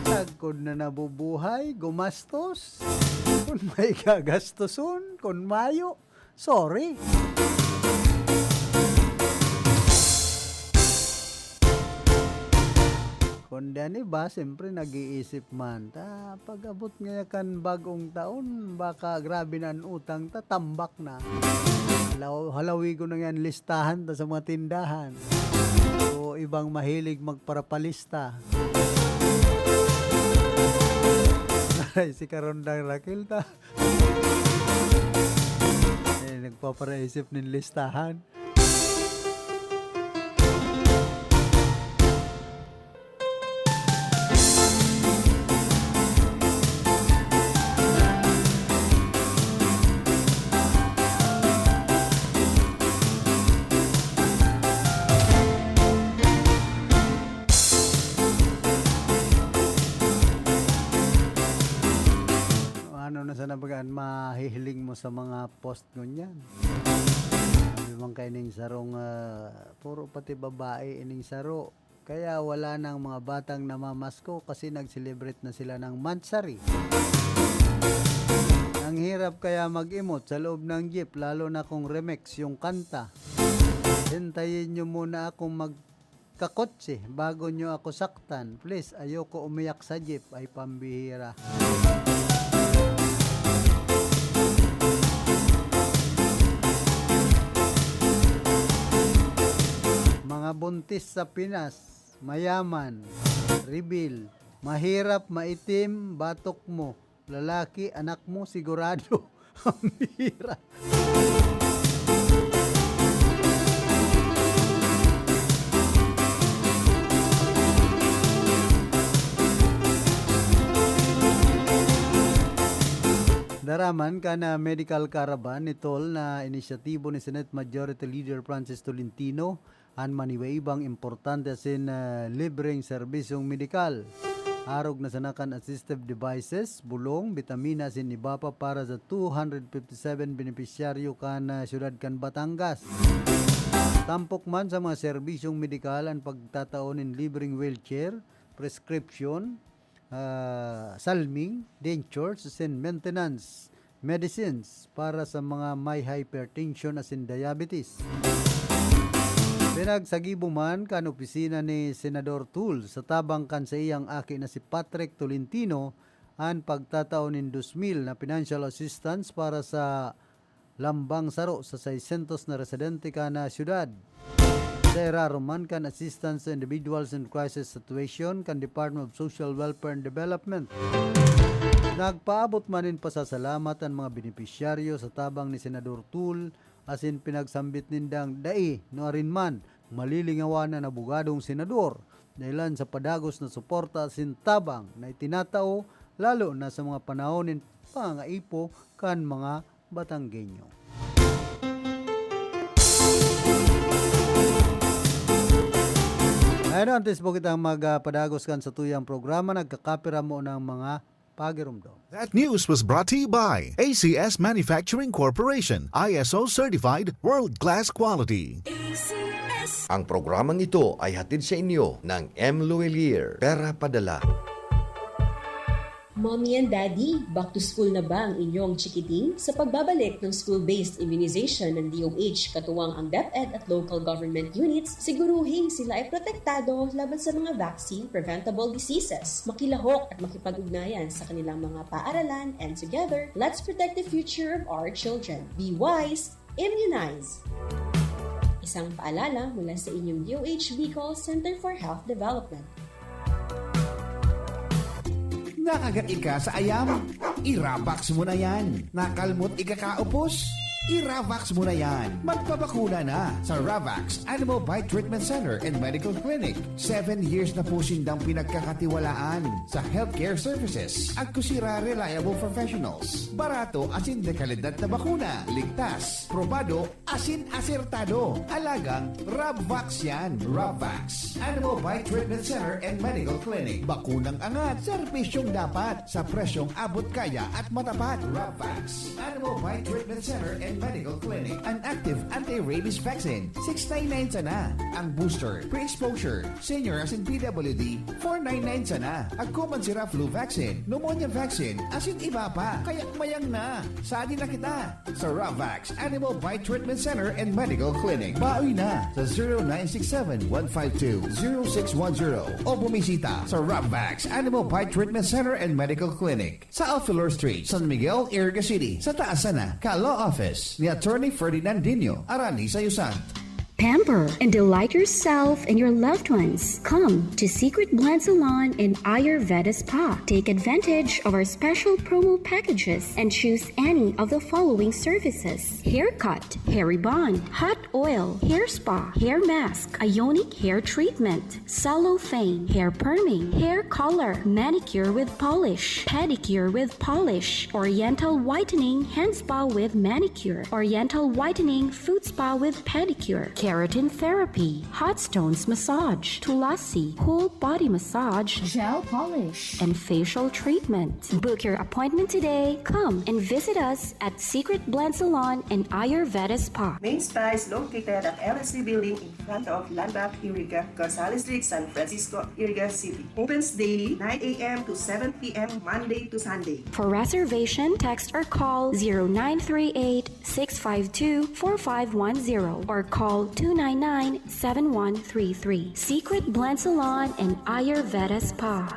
Sagkod na nabubuhay, gumastos. Kun may gagastoson, kun mayo, sorry. Kundi an iba, siyempre, nag-iisip man, ta, pag-abot ngaya kan bagong taon, baka grabe na an utang ta, tambak na. Halaw-, halawigon na ngaya an listahan ta sa mga tindahan. O ibang mahilig magparapalista. Ay, si Karondang Raquel ta. Eh, nagpaparaisip nin listahan. Ano na sana baga an mahihiling mo sa mga post ngunyan? Sabi man kaining sarong, ah, puro pati babae ining saro. Kaya wala nang mga batang namamasko kasi nag-celebrate na sila ng monthsary. Ang hirap kaya mag-emote sa loob ng jeep, lalo na kung remix yung kanta. Hintayin nyo muna akong magkakotse bago nyo ako saktan. Please, ayoko umiyak sa jeep. Ay, pambihira. Mga buntis sa Pinas, mayaman, reveal, mahirap, maitim, batok mo, lalaki, anak mo, sigurado. Ang bihira. Daraman kan, ah, medical caravan ni Tol na inisyatibo ni Senate Majority Leader Francis Tolentino an manibaibang importante asin, ah, libreng serbisyong medikal. Arog na sana kan assistive devices, bulong, bitamina asin iba pa para sa two hundred fifty seven benepisyaryo kan, ah, siyudad kan Batangas. Tampok man sa mga serbisyong medikal an pagtatao nin libreng wheelchair, prescription, ah, salming, dentures, asin maintenance medicines para sa mga may hypertension asin diabetes. Pinagsagibo man kan opisina ni Senador Tul sa tabang kan saiyang aki na si Patrick Tolentino an pagtatao nin dos mil na financial assistance para sa lambang saro sa seiscientos na residente kan, ah, siyudad. Sa irarom man kan Assistance to Individuals in Crisis Situation kan Department of Social Welfare and Development. Nagpaabot man nin pasasalamat an mga benepisyaryo sa tabang ni Senador Tul, asin pinagsambit nindang dai nuarin man malilingawan an abogadong senador, dahelan sa padagos na suporta asin tabang na itinatao lalo na sa mga panahon nin pangangaipo kan mga Batanggenyo. Ngayon, antes po kitang magpadagos kan satuyang programa, nagkakapira mo ng mga pagirumdom. That news was brought to you by A C S Manufacturing Corporation, I S O certified, world-class quality. Ang programang ito ay hatid sa inyo ng M. Luwilier, Pera Padala. Mommy and Daddy, back to school na ba ang inyong chikiting? Sa pagbabalik ng school-based immunization ng D O H, katuwang ang DepEd at local government units, siguruhing sila ay protektado laban sa mga vaccine-preventable diseases. Makilahok at makipag-ugnayan sa kanilang mga paaralan, and together, let's protect the future of our children. Be wise, immunize! Isang paalala mula sa inyong D O H Bicol Center for Health Development. Nakagat ika sa ayam? I-Ravax mo na yan. Nakalmot ika kaupos? I-Ravax mo na yan. Magpabakuna na sa Ravax Animal Bite Treatment Center and Medical Clinic. Seven years na po sindang pinagkakatiwalaan sa healthcare services. Agkusira reliable professionals. Barato asin dekalidad na bakuna. Ligtas, probado, asin asertado. Alagang Rabvax yan. Rabvax. Animal Bite Treatment Center and Medical Clinic. Bakunang angat, serbisyong dapat, sa presyong abot kaya at matapat. Rabvax. Animal Bite Treatment Center and Medical Clinic. An active anti-rabies vaccine, six nine nine sana. Ang booster, pre-exposure, senior asin P W D, four nine nine sana. Agko man sira flu vaccine, pneumonia vaccine, asin iba pa. Kaya mayang na. Sadi na kita. Sa Rabvax Animal Bite Treatment Center and Medical Clinic. Bawi na sa zero nine six seven, one five two, zero six one zero o bumisita sa Rabvax Animal Bite Treatment Center and Medical Clinic sa Alfelor Street, San Miguel, Iriga City, sa taas sana ka Law Office ni Attorney Ferdinand Dino, Arani Sayusan. Pamper and delight yourself and your loved ones. Come to Secret Blend Salon and Ayurveda Spa. Take advantage of our special promo packages and choose any of the following services: haircut, hair rebond, hot oil, hair spa, hair mask, ionic hair treatment, cellophane, hair perming, hair color, manicure with polish, pedicure with polish, oriental whitening, hand spa with manicure, oriental whitening, foot spa with pedicure, keratin therapy, hot stones massage, tulasi, whole body massage, gel polish, and facial treatment. Book your appointment today. Come and visit us at Secret Blend Salon and Ayurveda Spa. Main Spa is located at L S C Building in front of Landmark Iriga, Gonzales Street, San Francisco, Iriga City. Opens daily, nine a.m. to seven p.m., Monday to Sunday. For reservation, text or call zero nine three eight, six five two, four five one zero or call two nine nine, seven one three three. Secret Blend Salon and Ayurveda Spa.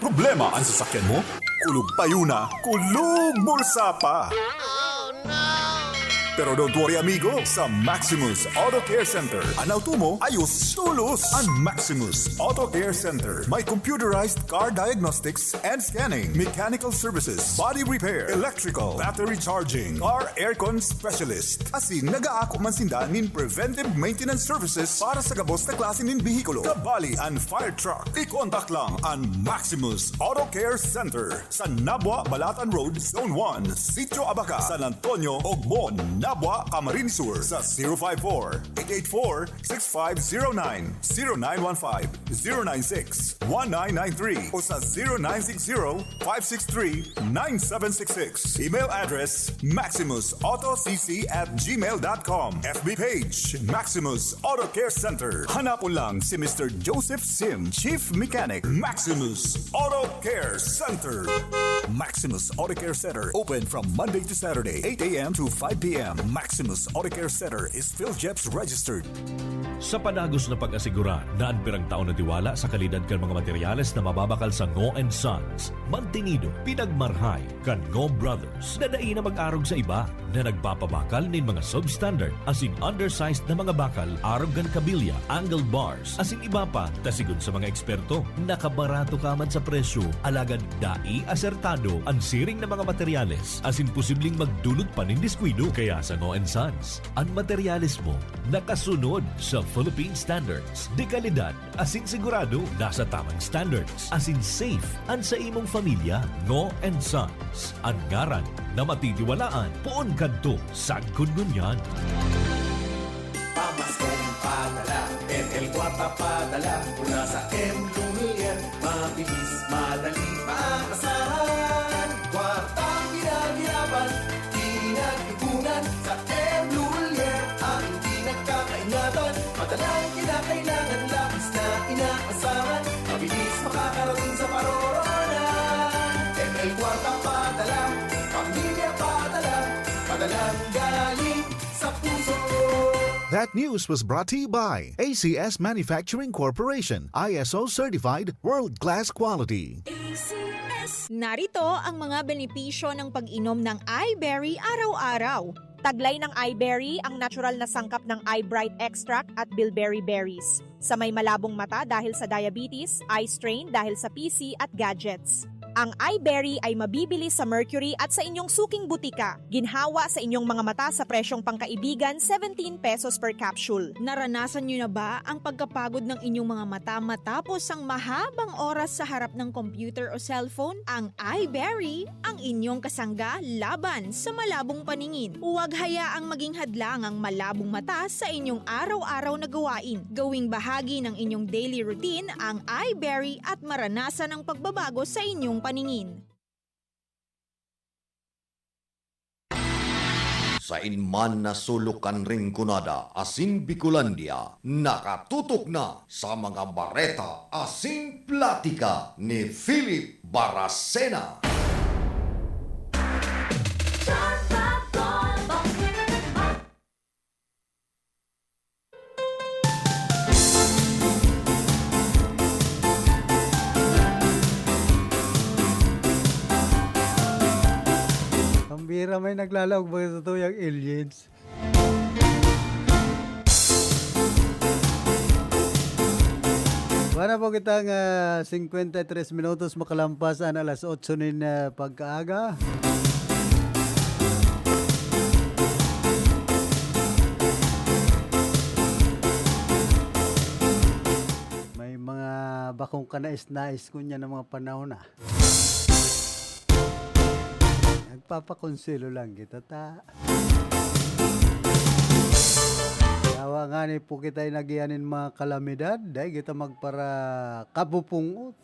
Problema an sasakyan mo? Kulog payo na, kulog bulsa pa! Pero don't worry, amigo, sa Maximus Auto Care Center, an auto mo ayos tolos. An Maximus Auto Care Center may computerized car diagnostics and scanning, mechanical services, body repair, electrical, battery charging, car aircon specialist. Asin nagaako man sinda nin preventive maintenance services para sa gabos na klase nin behikulo. Kabali an fire truck. I-contact lang an Maximus Auto Care Center sa Nabua, Balatan Road, Zone one, Sitio Abaca, San Antonio, Ogbon, Nabua, Camarines Sur sa zero five four, eight eight four, six five zero nine, zero nine one five, zero nine six, one nine nine three o sa zero nine six zero, five six three, nine seven six six. Email address, maximus auto c c at gmail dot com. F B page, Maximus Auto Care Center. Hanapon lang si Mister Joseph Sim, Chief Mechanic, Maximus Auto Care Center. Maximus Auto Care Center, open from Monday to Saturday, eight a.m. to five p.m. Maximus Auto Care Center is PhilGEPS registered. Sa padagos na pag-asigurar na an pirang taon na tiwala sa kalidad kan mga materyales na mababakal sa Ngo and Sons, mantinido, pinagmarhay kan Ngo Brothers na dai na mag-arog sa iba na nagpapabakal nin mga substandard asin undersized na mga bakal arog kan kabilya, angle bars, asin iba pa, ta sigon sa mga eksperto, nakabarato ka man sa presyo, alagad dai asertado an siring na mga materyales asin posibleng magdulot pa nin diskuido. Kaya sa Ngo and Sons, an materyales mo nakasunod sa Philippine Standards de kalidad asin sigurado nasa tamang standards asin safe an sa imong pamilya. Ngo and Sons, an ngaran na matitiwalaan poon kadto sagkod ngunyan. Pamaskong padala, M L Kwarta padala, mula sa M Lumiere. Mabilis, madali, maasahan. Kwartang pinaghirapan, pinag-ipunan. Sa M Lumiere, ang hindi nagkakaingatan. Madalang kinakailangan, labis na inaasahan. Mabilis makakarating sa paroroonan. M L Kwarta padala, pamilya padala, padalang galing sa puso. That news was brought to you by A C S Manufacturing Corporation, I S O certified, world-class quality. A C S. Narito ang mga benepisyo ng pag-inom ng iBerry araw-araw. Taglay ng iBerry ang natural na sangkap ng iBright extract at bilberry berries. Sa may malabong mata dahil sa diabetes, eye strain dahil sa P C at gadgets. Ang iBerry ay mabibili sa Mercury at sa inyong suking butika. Ginhawa sa inyong mga mata sa presyong pangkaibigan, seventeen pesos per capsule. Naranasan nyo na ba ang pagkapagod ng inyong mga mata matapos ang mahabang oras sa harap ng computer o cellphone? Ang iBerry, ang inyong kasangga laban sa malabong paningin. Huwag hayaang maging hadlang ang malabong mata sa inyong araw-araw na gawain. Gawing bahagi ng inyong daily routine ang iBerry at maranasan ang pagbabago sa inyong paningin. Sain man na sulok kan Rinconada asin Bicolandia, nakatutok na sa mga bareta asin platika ni Philip Baracena. Ang bira may naglalaog ba sa tuyang aliens? Wala po kitang, ah, singkwenta y tres minutos makalampas an alas otso nin, ah, pagkaaga. May mga bakong kanais-nais ngunyan na mga panahon, ah. Nagpapakonselo lang kita, ta. Yawa ngani po kita nag-iyan nin mga kalamidad, dai kita magpara-, kapupungot.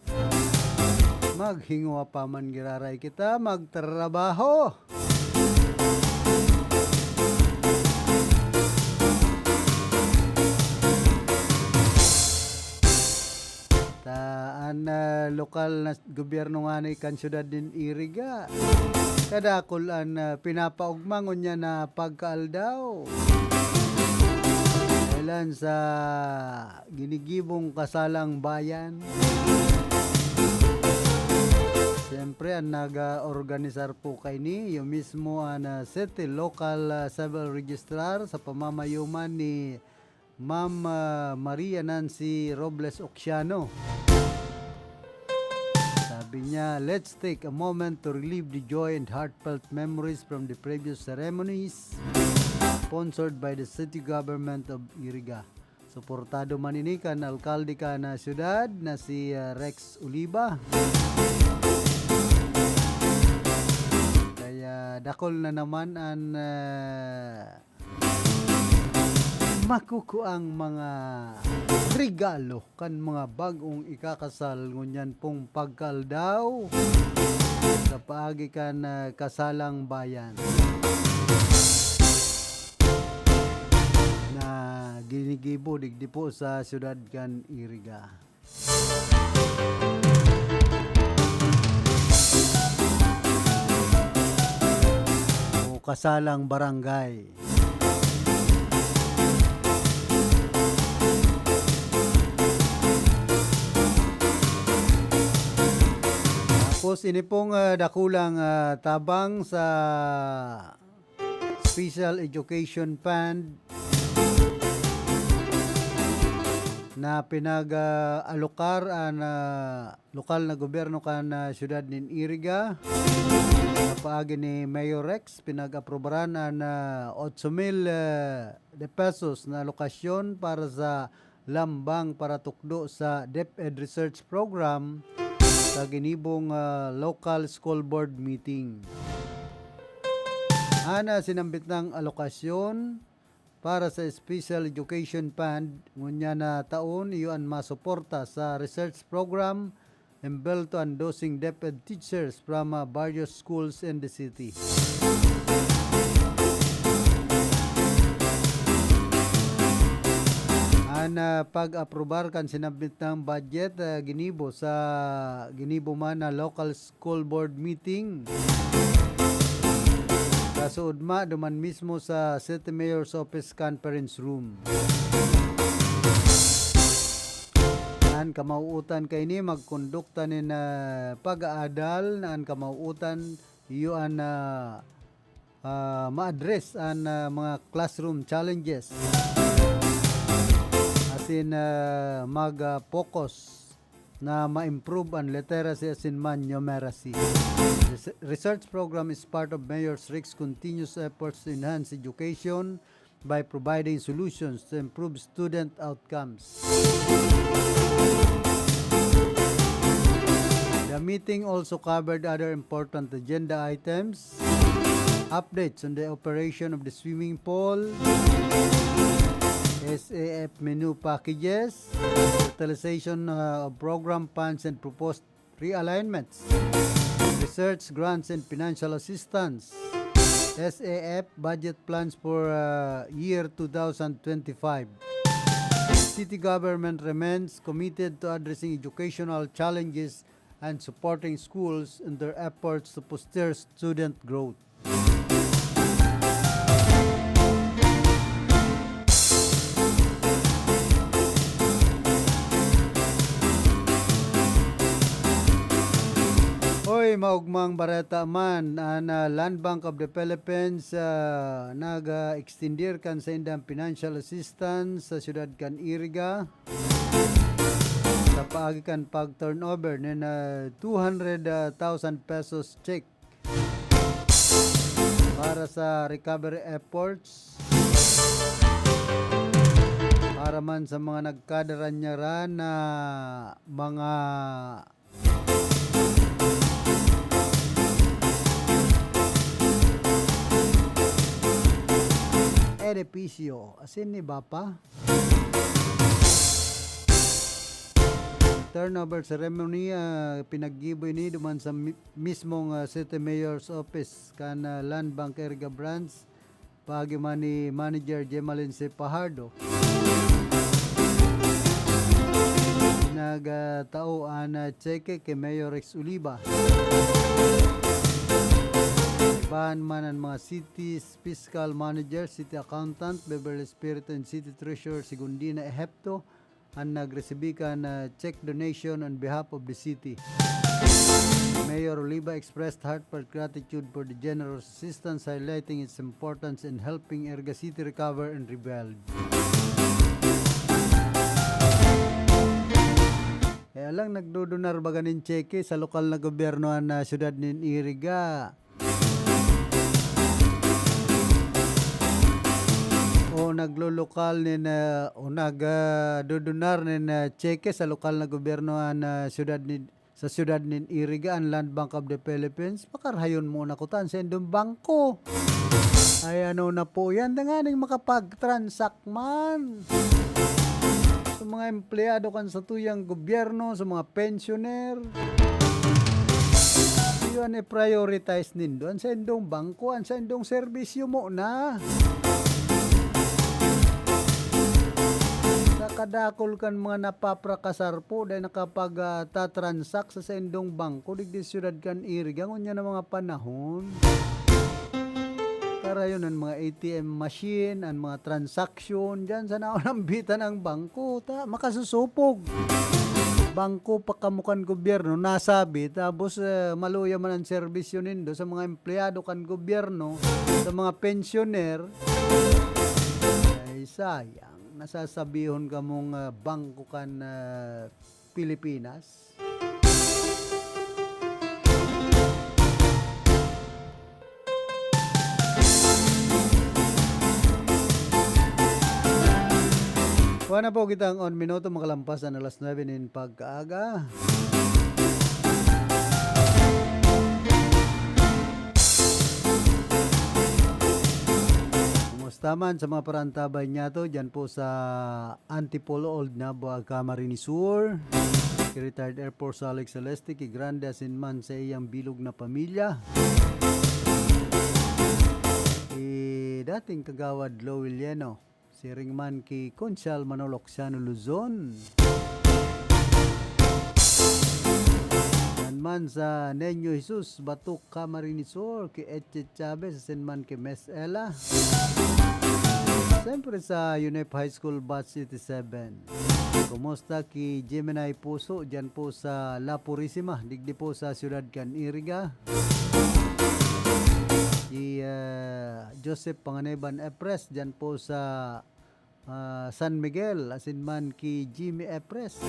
Maghingowa pa man giraray kita, magtrabaho. Ta an, ah, lokal na gobyerno ngani kan siyudad nin Iriga, kadakul an, ah, pinapaogma ngunyan na pagkaaldaw. Dahilan sa ginigibong kasalang bayan. Siyempre, an nag-organisar po kaini, iyo mismo an, ah, City Local, ah, Civil Registrar sa pamamayuman ni Ma'am, ah, Maria Nancy Robles Ocsiano. Sabi niya, "Let's take a moment to relive the joy and heartfelt memories from the previous ceremonies sponsored by the city government of Iriga." Suportado man ini kan alkalde kan, ah, siyudad na si, ah, Rex Oliva. Kaya dakul na naman an, ah, makukuang mga regalo kan mga bag-ong ikakasal ngunyan pong pagkaaldaw sa paagi kan, ah, kasalang bayan na ginigibo digdi po sa siyudad kan Iriga. O kasalang barangay. Tapos ini pong, ah, dakulang, ah, tabang sa Special Education Fund na pinag-, ah, alokar an, ah, lokal na gobyerno kan, ah, siyudad nin Iriga. Sa paagi ni Mayor Rex, pinag-aprobaran an, ah, otso mil, ah, de pesos na alokasyon para sa lambang paratukdo sa DepEd Research Program sa ginibong, ah, local school board meeting. An, ah, sinambit nang alokasyon para sa Special Education Fund ngunyan na taon, iyo an masuporta sa research program embel to an dosing DepEd teachers from, ah, various schools in the city. An, ah, pag-aprobar kan sinabmitang budget, ah, ginibo sa, ginibo man na local school board meeting sa Suudma, duman mismo sa City Mayor's Office Conference Room. An kamauutan kaini magkondukta nin, ah, pag-aadal na an kamauutan iyo an, ah, ah, ma-address an, ah, mga classroom challenges. Asin, ah, mag, ah, focus na ma-improve an literacy asin man numeracy. Res-, research program is part of Mayor Rex's continuous efforts to enhance education by providing solutions to improve student outcomes. The meeting also covered other important agenda items, updates on the operation of the swimming pool, S A F menu packages, utilization, uh, of program funds and proposed realignments, research grants and financial assistance, S A F budget plans for, uh, year two thousand twenty-five. City government remains committed to addressing educational challenges and supporting schools in their efforts to foster student growth. Hoy, maogmang bareta man, an, ah, Land Bank of the Philippines, ah, nag-extendir kan saindang financial assistance sa siyudad kan Iriga sa paagi kan pag-turnover nin, ah, two hundred thousand pesos check para sa recovery efforts para man sa mga nagkadaranyaran na mga edipisyo. Asin ni Bapa? Turnover ceremony, ah, pinaggibo ini duman sa mi-, mismong, ah, City Mayor's Office kan, ah, Land Bank Iriga Branch, paagi man ni Manager Gemaline C. Fajardo. Nagtao an, ah, tseke ki Mayor Rex Oliva. Ibahan man an mga City's Fiscal Manager, City Accountant Beverly Espiritu, and City Treasurer Segundina Ehepto, an nagresibi kan, ah, check donation on behalf of the city. Mayor Oliva expressed heartfelt gratitude for the generous assistance, highlighting its importance in helping Iriga City recover and rebuild. Kaya lang, nagdodonar baga nin tseke sa lokal na gobyerno an, ah, siyudad nin Iriga. O naglolokal nin, ah, o nag, ah, dodonar nin, ah, tseke sa lokal na gobyerno an, ah, siyudad ni, sa siyudad nin Iriga, an Land Bank of the Philippines, pakarahayon mo na kuta an saindong bangko. Ay, ano na po yan? Tanganing makapag-transact man. Sa mga empleyado kan satuyang gobyerno, sa mga pensioner. Iyo an i-prioritize nindo. An saindong bangko, an saindong serbisyo mo na. Sa kadakol kan mga napaprakasar po, dahil nakapag, ah, tatransak sa saindong bangko, digdi siyudad kan Iriga, ngunyan na mga panahon. Karayon an mga A T M machine, an mga transaksyon, diyan sa naunambitan ang bangko, ta, makasusupog. Bangko pa kamo kan gobyerno, nasabi, tapos, eh, maluya man ang serbisyo nindo sa mga empleyado kan gobyerno, sa mga pensioner. Ay, sayang. Nasasabihon kamong, ah, bangko kan, ah, Pilipinas. Kuha na po kitang on minuto, makalampas na alas nuebe nin pagkaaga. Kumusta man sa mga parantabay niyato dyan po sa Antipolo, Old Nabo, Camarines Sur? Ki Retired Air Force Alex Celeste, ki Grande asin man sa iyang bilog na pamilya. Ki dating kagawad Lowell Yeno, siring man ki Konsehal Manolo Oxiano Luzon. Yan man sa Niño Jesus, Batok, Camarines Sur, ki Eche Chavez, asin man ki Miss Ella. Siyempre sa UNEP High School Batch eighty-seven. Kumusta ki Gemini Puso, dyan po sa La Purisima, digdi po sa siyudad kan Iriga? Si, ah, Joseph Panganiban Epres, dyan po sa, ah, San Miguel, asin man ki Jimmy Epres.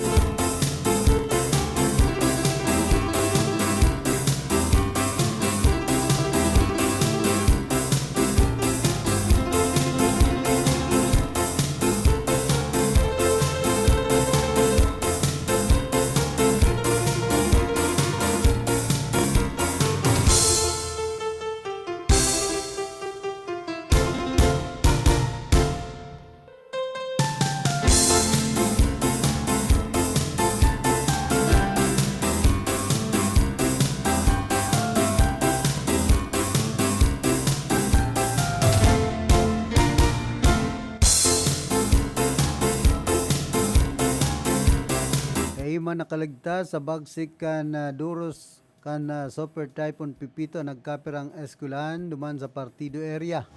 Dai man nakaligtas sa bagsik kan, ah, duros kan, ah, Super Typhoon Pepito an nagkapirang eskwelahan duman sa Partido area.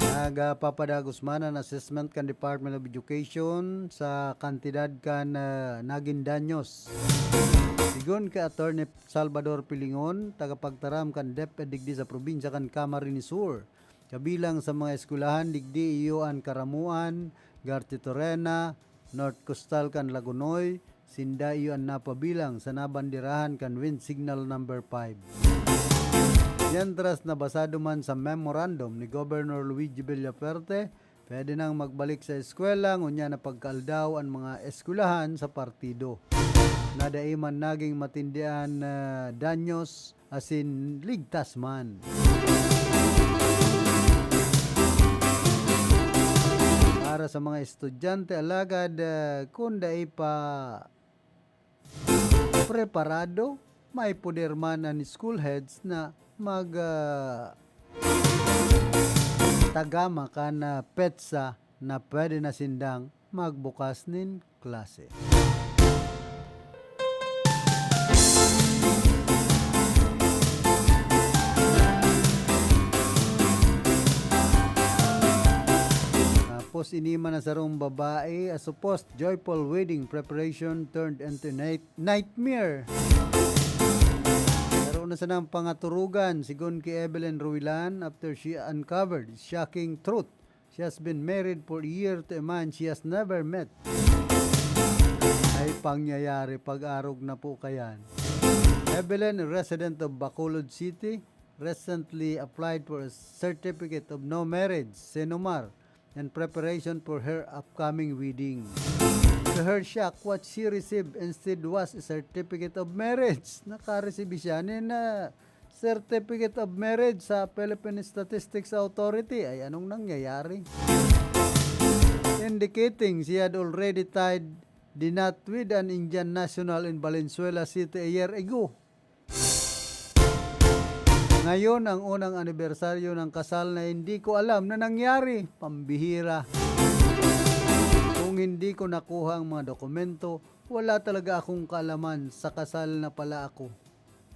Nagpapadagos man an assessment kan Department of Education sa kantidad kan, ah, nagin danyos. Sigon ki Attorney Salvador Pilingon, tagapagtaram kan DepEd digdi sa probinsya kan Camarines Sur, kabilang sa mga eskwelahan digdi iyo an Caramuan, Garchitorena, North Costal kan Lagonoy, sinda iyo an napabilang sa nabanderahan kan Wind Signal Number five. Mientras, nabasa duman sa memorandum ni Governor Luigi Villafuerte, pwede nang magbalik sa eskwela ngunyan na pagkaaldaw an mga eskwelahan sa partido, na dai man naging matindi an, ah, danyos asin ligtas man. Para sa mga estudyante, alagad, ah, kun dai pa preparado, may poder man an school heads na mag, ah, tagama kan, ah, petsa na pwede na sindang magbukas nin klase. Tapos, ini man na sarong babae, a supposed joyful wedding preparation turned into night-, nightmare. Saro na sanang pangaturugan, sigon ki Evelyn Ruilan, after she uncovered shocking truth. She has been married for a year to a man she has never met. Ay, pangyayari, pag-arog na po kayan. Evelyn, a resident of Bacolod City, recently applied for a certificate of no marriage, CENOMAR, in preparation for her upcoming wedding. To her shock, what she received instead was a certificate of marriage. Nakareceive siya nin, ah, certificate of marriage sa Philippine Statistics Authority. Ay, anong nangyayari? Indicating she had already tied the knot with an Indian national in Valenzuela City a year ago. Ngayon ang unang anibersaryo ng kasal na hindi ko alam na nangyari. Pambihira. Kung hindi ko nakuha ang mga dokumento, wala talaga akong kaalaman sa kasal na pala ako.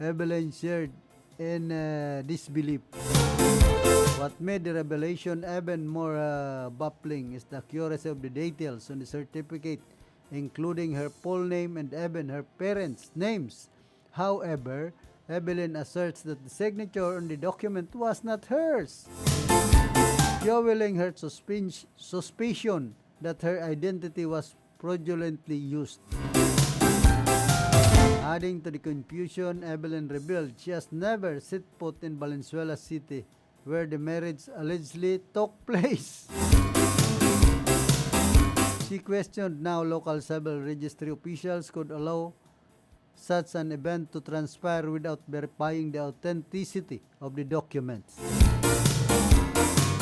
Evelyn shared in, uh, disbelief. What made the revelation even more, uh, baffling is the accuracy of the details on the certificate including her full name and even her parents' names. However, Evelyn asserts that the signature on the document was not hers, fueling her suspin- suspicion that her identity was fraudulently used. Adding to the confusion, Evelyn revealed she has never set foot in Valenzuela City, where the marriage allegedly took place. She questioned how local civil registry officials could allow such an event to transpire without verifying the authenticity of the documents.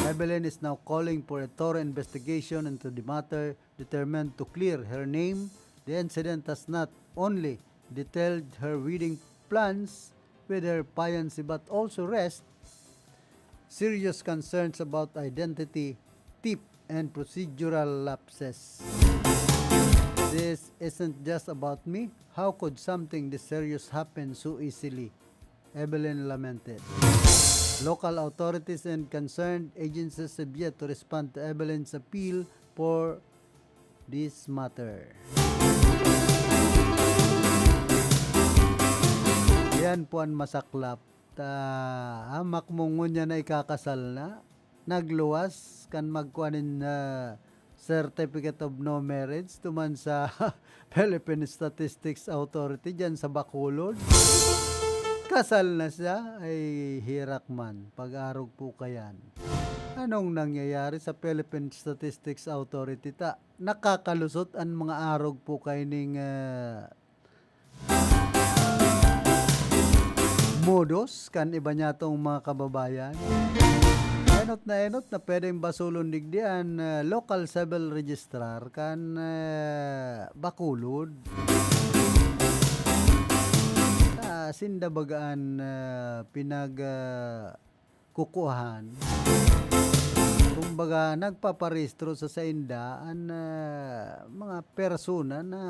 Evelyn is now calling for a thorough investigation into the matter, determined to clear her name. The incident has not only detailed her wedding plans with her fiancé but also raised serious concerns about identity theft and procedural lapses. "This isn't just about me. How could something this serious happen so easily?" Evelyn lamented. Local authorities and concerned agencies have yet to respond to Evelyn's appeal for this matter. Yan po ang masaklap. Ta, ah, makmungon niya na ikakasal na. Nagluwas kan magkuha nin, ah, certificate of no marriage duman sa Philippine Statistics Authority diyan sa Bacolod. Kasal na siya. Ay, hirak man. Pag-arog po kayan. Anong nangyayari sa Philippine Statistics Authority ta? Nakakalusot an mga arog po kaining, ah, modus kan iba niyatong mga kababayan. Enot na enot na pwedeng basulon digdi an, ah, local civil registrar kan, ah, Bacolod. Ta sinda baga an, ah, pinag, ah, kukuahan. Kumbaga, nagpaparehistro sa sainda an, ah, mga persona na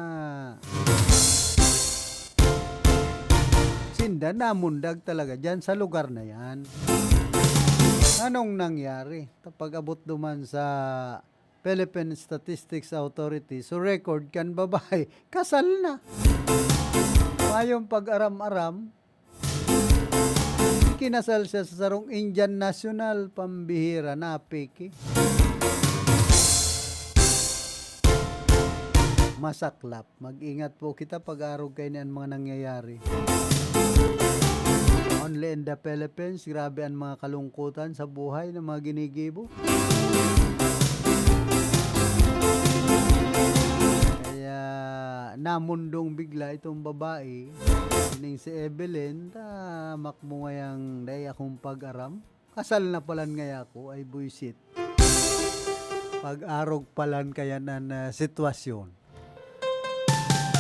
sinda namundag talaga diyan sa lugar na yan. Anong nangyari? Ta pag-abot duman sa Philippine Statistics Authority, so record kan babae, kasal na. Mayong pag-aram-aram, ikinasal siya sa sarong Indian national, pambihira na peke. Masaklap. Mag-ingat po kita pag-arog kaini an mga nangyayari. Only in the Philippines, grabe an mga kalungkutan sa buhay na mga ginigibo. Kaya namundong bigla itong babae, ining si Evelyn, ta makmo ngayang dai akong pag-aram. Kasal na palan ngaya ako, ay buisit. Pag-arog palan kaya nan, ah, sitwasyon.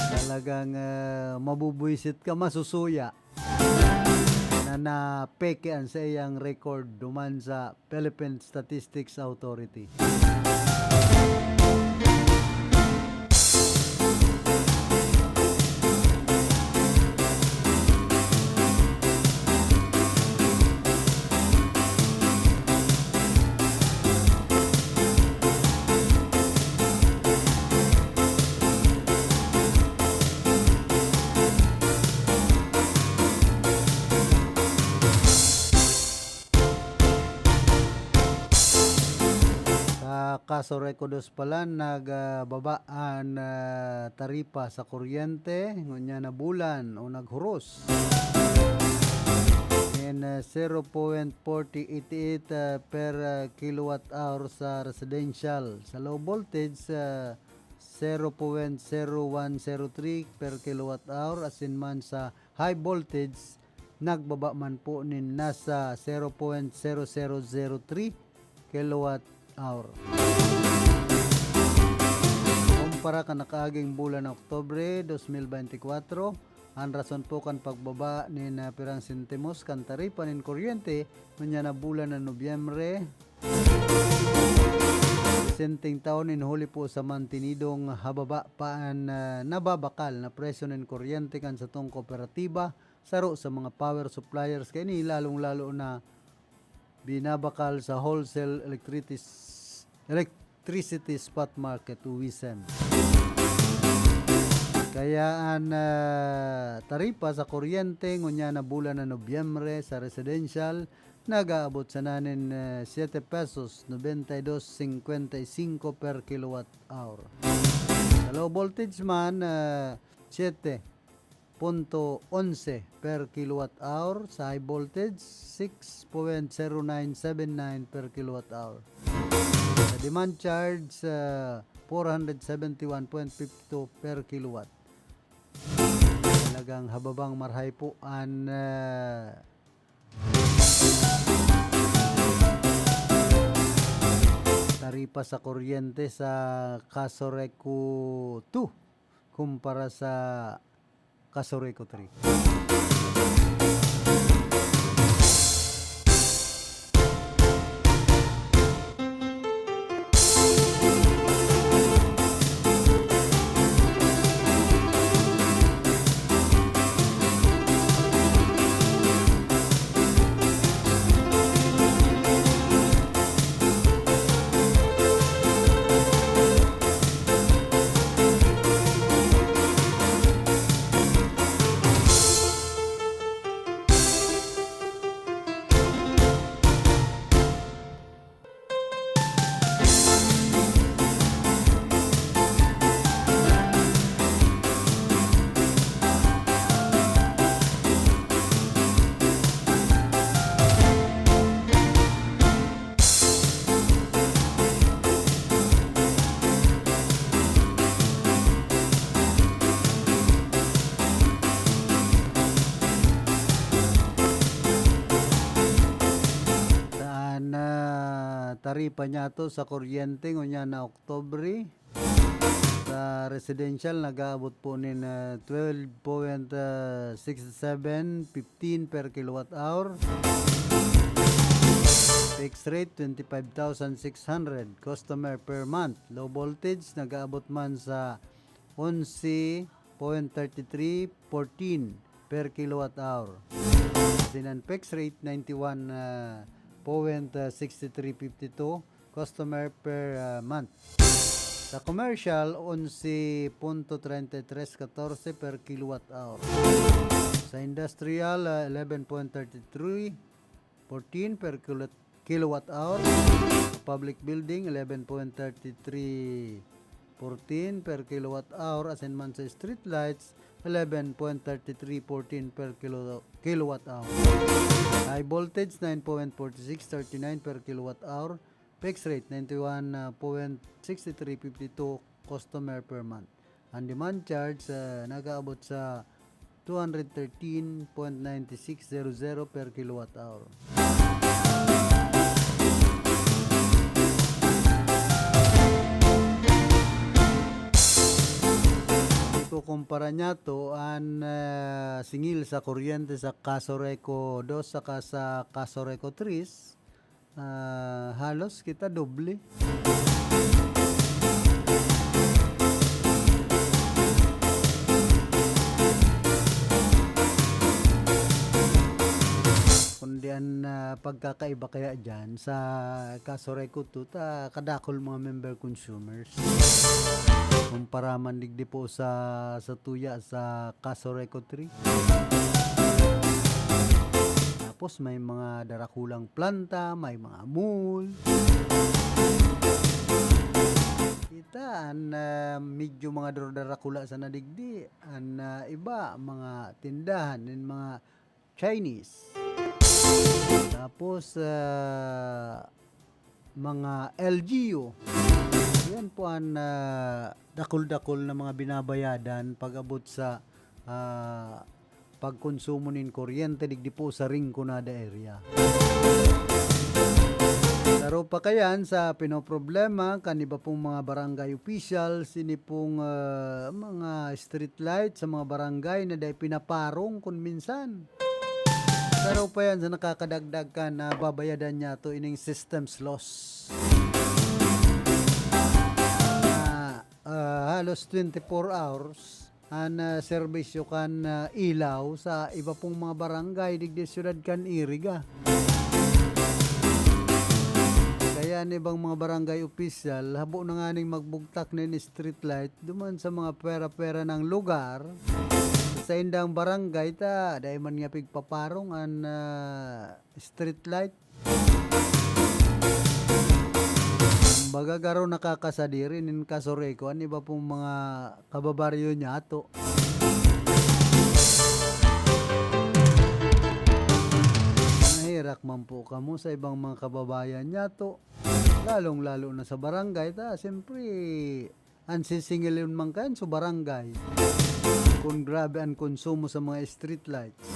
Talagang, ah, mabubwisit ka, masusuya na napeke an saiyang record duman sa Philippine Statistics Authority. Sa Casureco dos palan, nag, ah, baba an, ah, taripa sa kuryente, ngunyan na bulan o naghuros. In, ah, zero point forty eight eight, ah, per, ah, kilowatt hour sa residential. Sa low voltage, ah, zero point zero one zero three per kilowatt hour, asin man sa high voltage, nagbaba man po nin nasa zero point zero zero zero three kilowatt hour. Kumpara kan nakaaging bulan na Oktubre dos mil bente kwatro, an rason po kan pagbaba nin, ah, pirang sentimos kan taripa nin kuryente ngunyan na bulan na Nobyembre, presenteng taon, nin huli po sa mantinidong hababa pa an, ah, nababakal na presyo nin kuryente kan satong kooperatiba, saro sa mga power suppliers kaini, lalong-lalo na binabakal sa wholesale electritis-, electricity spot market o WESM. Kaya an, ah, taripa sa kuryente ngunyan na bulan na Nobyembre sa residential nag-aabot sana nin, ah, siete pesos noventa y dos cincuenta y cinco per kilowatt hour. Sa low voltage man, ah, siete punto onse per kilowatt hour, sa high voltage, six point zero nine seven nine per kilowatt hour. Sa demand charge, ah, four hundred seventy one point fifty two per kilowatt. Talagang hababang marhay po an, ah, taripa sa kuryente sa Casureco two kumpara sa Casureco three. Saan na taripa niya to sa kuryente ngunyan na Oktubre? Sa residential, nag-aabot po nin, ah, twelve point, ah, six seven fifteen per kilowatt hour. Fixed rate, twenty five thousand six hundred customer per month. Low voltage, nag-aabot man sa onse point thirty three fourteen per kilowatt hour. Sinan fixed rate, ninety one, ah, point, ah, sixty three fifty two customer per, ah, month. Sa commercial, onse punto treinta y tres catorce per kilowatt hour. Sa industrial, ah, eleven point thirty three fourteen per kilo-, kilowatt hour. Sa public building, eleven point thirty three fourteen per kilowatt hour. Asin man sa street lights, eleven point thirty three fourteen per kilo-, kilowatt hour. High voltage, nine point forty six thirty nine per kilowatt hour. Fixed rate, ninety one point six three fifty two customer per month. Ang demand charge, ah, nag-aabot sa two hundred thirteen point nine six zero zero per kilowatt hour. Ikukumpara niya to an, ah, singil sa kuryente sa Casureco dos saka sa Casureco tres. Ah, halos kita doble. Kundi an, ah, pagkakaiba kaya diyan, sa Casureco two ta kadakul mga member consumers. Kumpara man digdi po sa, sa tuya sa Casureco three. Tapos may mga darakulang planta, may mga mall. Kita an, ah, medyo mga dar-, darakula sana digdi. An, ah, iba, mga tindahan nin mga Chinese. Tapos, ah, mga L G U. Yan po an, ah, dakul-dakul na mga binabayadan pag-abot sa, ah, pagkonsumo nin kuryente digdi po sa Rinconada area. Saro pa kayan sa pinoproblema kan iba pong mga barangay officials, ini pong, ah, mga street light sa mga barangay na dai pinaparong kun minsan. Saro pa yan sa nakakadagdag kan babayadan niya to ining system's loss. Na, ah, halos twenty-four hours an, ah, serbisyo kan, ah, ilaw sa iba pong mga barangay digdi siyudad kan Iriga. Kaya An ibang mga barangay opisyal, habo na nganing magbugtak nin street light duman sa mga pwera-pwera nang lugar. Sa saindang barangay ta, dai man nga pigpaparong an, ah, street light. Kumbaga, garo nakakasadiri nin kasureko an iba pong mga kababaryo niyato. Naherak man po kamo sa ibang mga kababayan niyato, lalong-lalo na sa barangay ta. Siyempre, an sisingilon man kayan sa barangay. Kun grabe an konsumo sa mga street lights.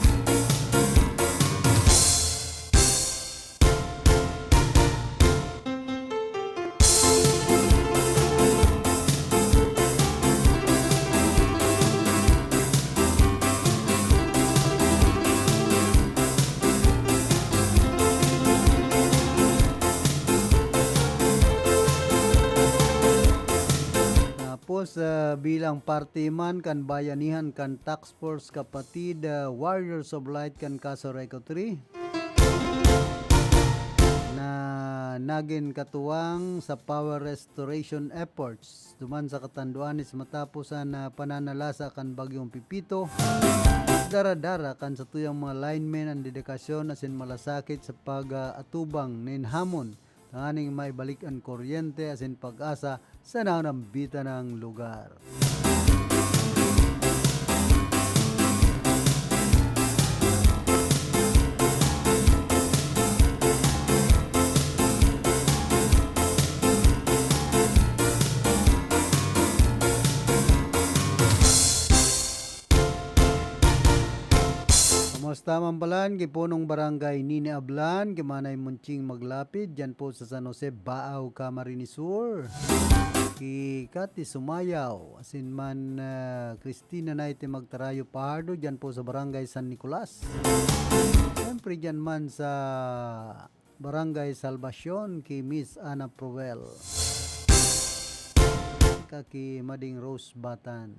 Tapos, ah, bilang parte man kan bayanihan kan Task Force Kapatid, ah, Warriors of Light kan Casureco three, na nagin katuwang sa power restoration efforts duman sa Catanduanes matapos an, ah, pananalasa kan Bagyong Pepito. Dara-dara kan satuyang mga linemen an dedikasyon asin malasakit sa pag-aatubang nin hamon tanganing maibalik an kuryente asin pag-asa sa nanambitan nang lugar. Kumusta man palan, ki punong barangay Nini Ablan, ki Manay Munching Maglapid, diyan po sa San Jose, Baao, Camarines Sur. Ki Kati Sumayaw, asin man, ah, Christina Naite Magtarayo Pahardo, diyan po sa barangay San Nicolas. Siyempre, diyan man sa Barangay Salvacion, ki Miss Ana Proel. Saka ki Mading Rose Batan.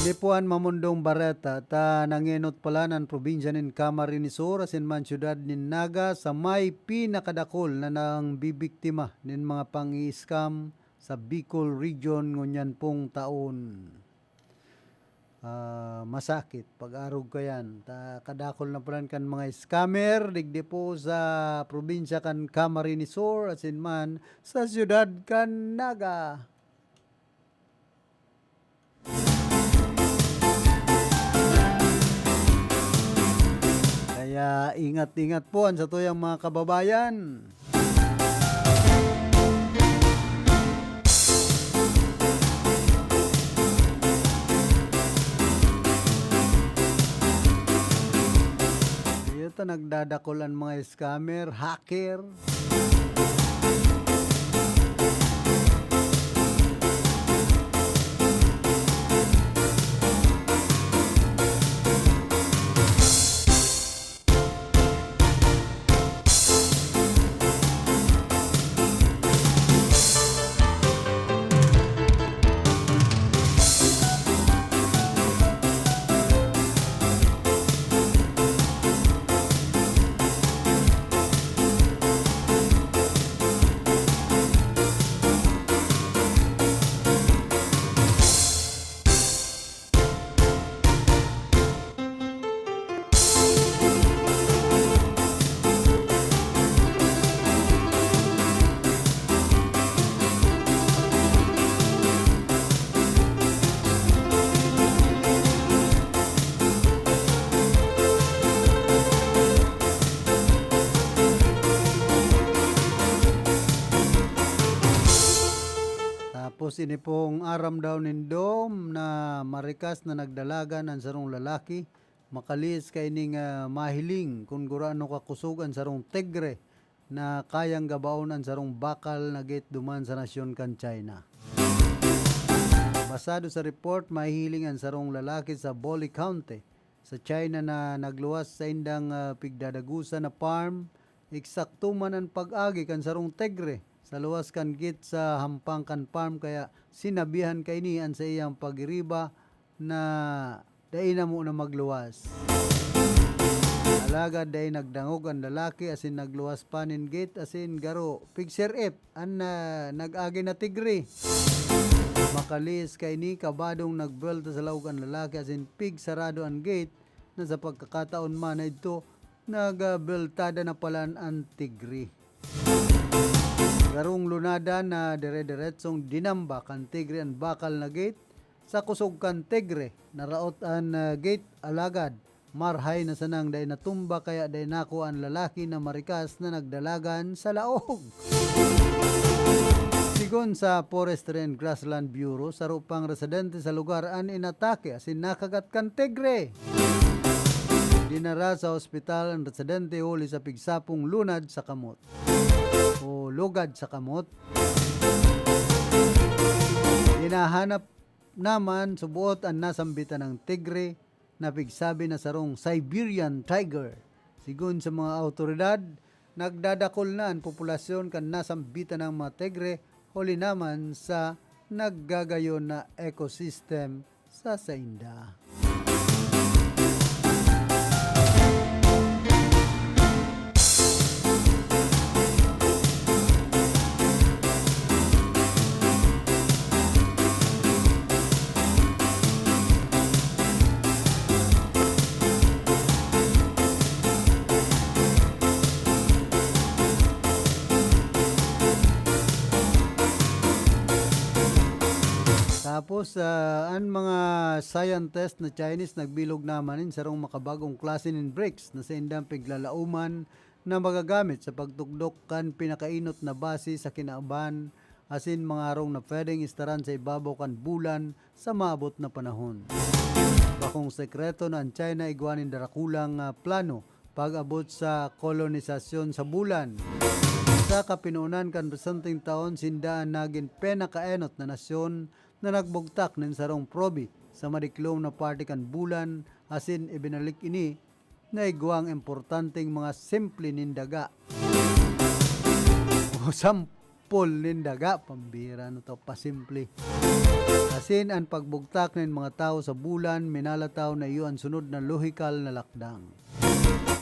Ini po an Mamundong Bareta. Ta nangenot palan an probinsya nin Camarines Sur asin man siyudad nin Naga sa may pinakadakul na nangbibiktima nin mga pang-i-scam sa Bicol Region ngunyan pong taon. Ah, masakit pag-arog kayan. Ta kadakul na palan kan mga scammer digdi po sa probinsya kan Camarines Sur asin man sa siyudad kan Naga. Kaya ingat-ingat po an satuyang mga kababayan. Iyo ta, nagdadakul an mga scammer, hacker. Tapos ini pong aram daw nin DOM na marikas na nagdalagan an sarong lalaki, makalihis kaining, ah, mahiling kun gurano kakosog an sarong tigre na kayang gabaon an sarong bakal na gate duman sa nasyon kan China. Basado sa report, mahihiling an sarong lalaki sa Boli County sa China na nagluwas sa indang, ah, pigdadagusan na farm. Eksakto man an pag-agi kan sarong tigre sa luwas kan gate sa hampang kan farm, kaya sinabihan kaini an saiyang pagiriba na dai na mo na magluwas. Alagad dai nagdangog an lalaki asin nagluwas pa nin gate asin garo pigsirip an, ah, nag-agi na tigre. Makalihis kaini, kabadong nagbuwelta sa laog an lalaki asin pigsarado an gate, na sa pagkakataon man na idto, nagbuweltada na palan an tigre. Garong lunadan na dire-diretsong dinamba kan tigre an bakal na gate. Sa kusog kan tigre, naraot an, ah, gate, alagad marhay na sanang dai natumba kaya dai nakua an lalaki na marikas na nagdalagan sa laog. Sigon sa Forestry and Grassland Bureau, saro pang residente sa lugar an inatake asin nakagat kan tigre. Dinara sa ospital an residente huli sa pigsapong lunad sa kamot o lugad sa kamot. Hinahanap naman suboot an nasambitan ng tigre na pigsabi na sarong Siberian Tiger. Sigon sa mga awtoridad, nagdadakul na an populasyon kan nasambitan ng mga tigre, huli naman sa naggagayon na ecosystem sa sainda. Tapos, ah, an mga scientist na Chinese nagbilog naman nin sarong makabagong klase nin bricks na saindang piglalauman na magagamit sa pagtukdok kan pinakainot na base sa kinaban asin mga harong na pwedeng istaran sa ibabaw kan bulan sa maabot na panahon. Bakong sekreto na an China igwa nin darakulang, ah, plano pag-abot sa kolonisasyon sa bulan. Sa kapinonan kan presenteng taon, sinda an nagin pinakaenot na nasyon na nagbugtak nin sarong probe sa madiklom na parte kan bulan asin ibinalik ini na igwang importanteng mga simple nin daga o sampol nin daga, pambira na to, pasimple. Asin an pagbugtak nin mga tawo sa bulan, minalataw na iyo an sunod na lohikal na lakdang.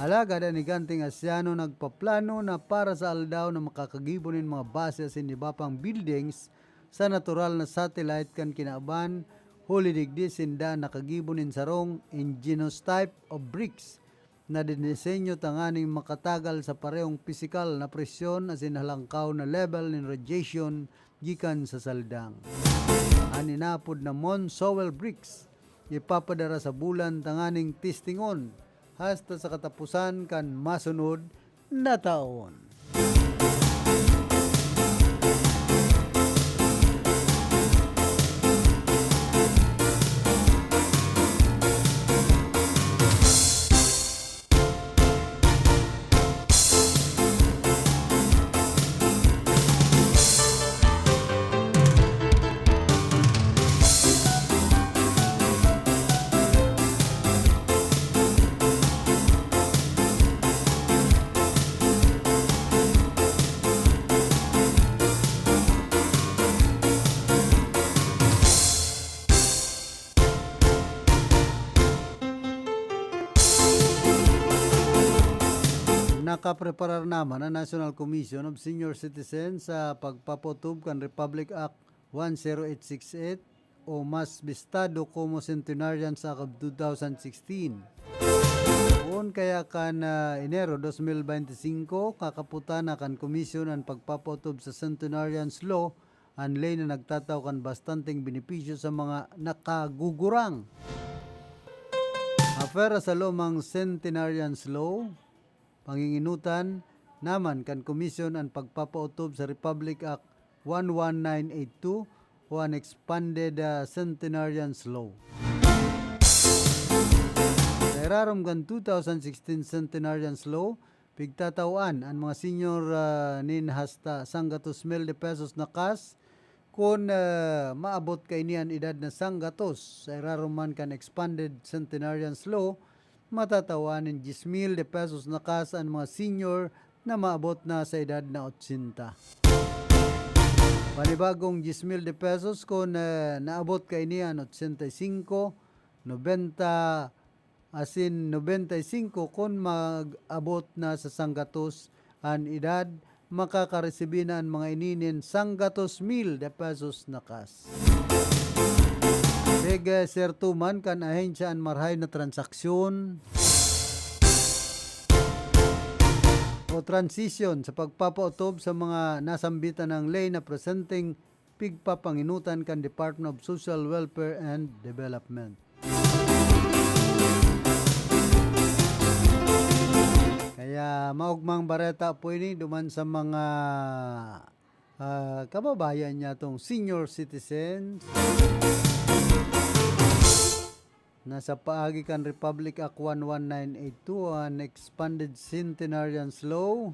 Alagad an higanteng Asyano nagpaplano na para sa aldaw na makakagibo nin mga base asin iba pang buildings sa natural na satellite kan kinaban, huli digdi sinda nakagibo nin sarong ingenious type of bricks na dinisenyo tanganing makatagal sa parehong pisikal na presyon asin halangkaw na level nin radiation gikan sa saldang. An inapod na Mount Sowell bricks ipapadara sa bulan tanganing testingon hasta sa kataposan kan masunod na taon. Nakapreparar naman ang National Commission of Senior Citizens sa pagpapaotob kan Republic Act one zero eight six eight o mas bistado komo Centenarians Act of two thousand sixteen. Poon kaya kan, ah, Enero dos mil bente singko, kakaputan na kan Commission an pagpapaotob sa Centenarians Law, an ley na nagtatao kan bastanteng benepisyo sa mga nakagugurang. Apwera sa lumang Centenarians Law, panginginotan naman kan Commission an pagpapaotob sa Republic Act one one nine eight two o an expanded, ah, Centenarians Law. Sa irarom kan two thousand sixteen Centenarians Law, pigtatawan an mga senior, ah, nin hasta sanggatos mil de pesos na cash kun, ah, maabot kaini an edad na sanggatos. Sa irarom man kan expanded Centenarians Law, Matatawan nin diyes mil de pesos na cash an mga senior na maabot na sa edad na otsenta. Panibagong diyes mil de pesos kun, eh, naabot kaini an otsenta y singko, nobenta, asin nobenta y singko kun mag-abot na sa sanggatos an edad, makakaresibi na an mga ini nin sanggatos mil de pesos na cash. Big, eh, serto man kan ahensya an marahay na transaksyon o transisyon sa pagpapaotob sa mga nasambitan ng ley na presenteng pigpapanginutan kan Department of Social Welfare and Development. Kaya maogmang bareta po ini duman sa mga, ah, kababayan niya tong senior citizens. Nasa paagi kan Republic Act one one nine eight two an Expanded Centenarians Law.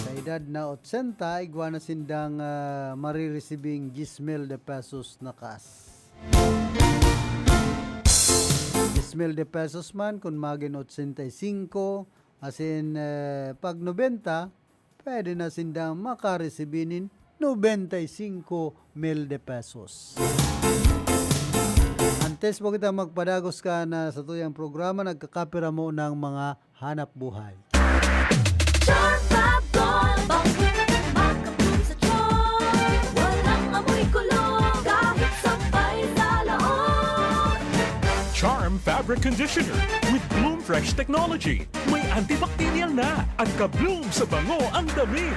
Sa edad na otsenta, igwa na sindang, ah, mariresibing diyes mil de pesos na cash. Diyes mil de pesos man, kun magin otsenta y singko, asin, eh, pag nobenta, pwede na sindang makaresibi nin nobenta y singko mil de pesos. Antes po kita magpadagos kan satuyang programa, nagkakapira mo ng mga hanap buhay. Charm Fab Gold, bangkit, makabloom sa charm. Walang amoy kulog, kahit sabay sa laog. Charm Fabric Conditioner with Bloom Fresh Technology. May antibacterial na at ka-bloom sa bango ang damit.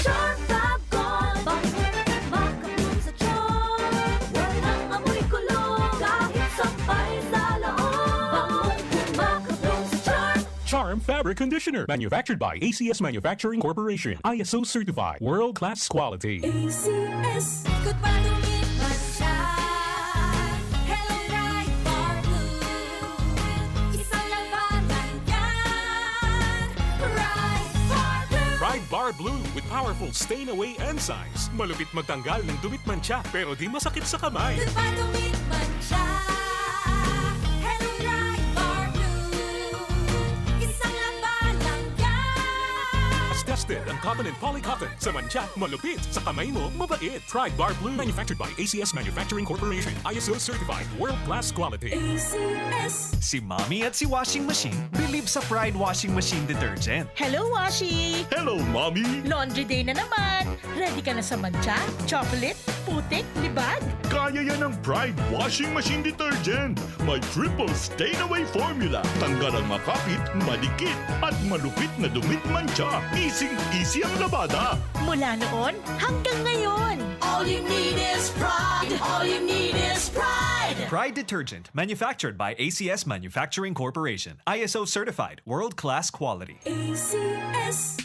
Charm Fab Gold, bangkit, makabloom sa charm. Walang amoy kulog, kahit sabay sa laog. Bangong makabloom sa charm. Charm Fabric Conditioner, manufactured by A C S Manufacturing Corporation, I S O certified, world class quality. A C S. Ikot pa, dumit man siya. Hello, Pride Bar Blue. Isang labanan yan. Pride Bar Blue. Pride Bar Blue with powerful stain away enzymes. Malupit magtanggal ng dumit mantsa, pero di masakit sa kamay. Ikot pa, dumit man siya. Hello, Pride Bar Blue. Isang labanan yan. Mas tested ang cotton and polycotton. Sa mantsa, malupit. Sa kamay mo, mabait. Pride Bar Blue. Manufactured by A C S Manufacturing Corporation. I S O certified. World class quality. A C S. Si Mommy at si Washing Machine believe sa Pride Washing Machine Detergent. Hello, Washi! Hello, Mommy! Laundry day na naman! Ready ka na sa mantsa, chocolate, putik, libag? Kaya yan ng Pride Washing Machine Detergent. May triple stain away formula. Tanggal ang makapit, madikit, at malupit na dumit mantsa. Easy-easy ang labada. Mula noon hanggang ngayon. All you need is Pride. All you need is Pride. Pride Detergent, manufactured by A C S Manufacturing Corporation. I S O certified, world-class quality. A C S.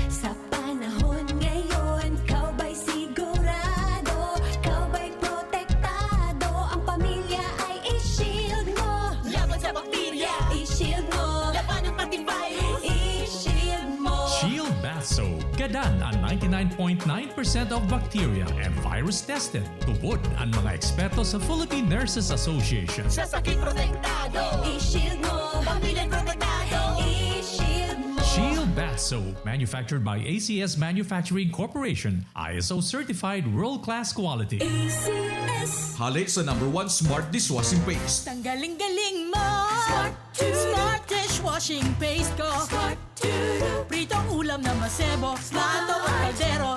Sa panahon ngayon, ikaw ba'y sigurado? Ikaw ba'y protektado? Ang pamilya ay i-shield mo. Laban sa bakterya, i-shield mo. Labanan pati virus, i-shield mo. Shield Bath Soap. Gadan ang ninety-nine point nine percent of bacteria and virus tested. Tubod an mga eksperto sa Philippine Nurses Association. Sa sakit protektado, i-shield mo. Pamilya protektado, i-shield mo. Shield Bath Soap, manufactured by A C S Manufacturing Corporation, I S O certified world-class quality. A C S. Hale sa number one smart dishwashing paste. Tanggaling-galing mo! Smart! Smart dishwashing paste ko! Smart! Pritong ulam na masebo, plato o kaldero.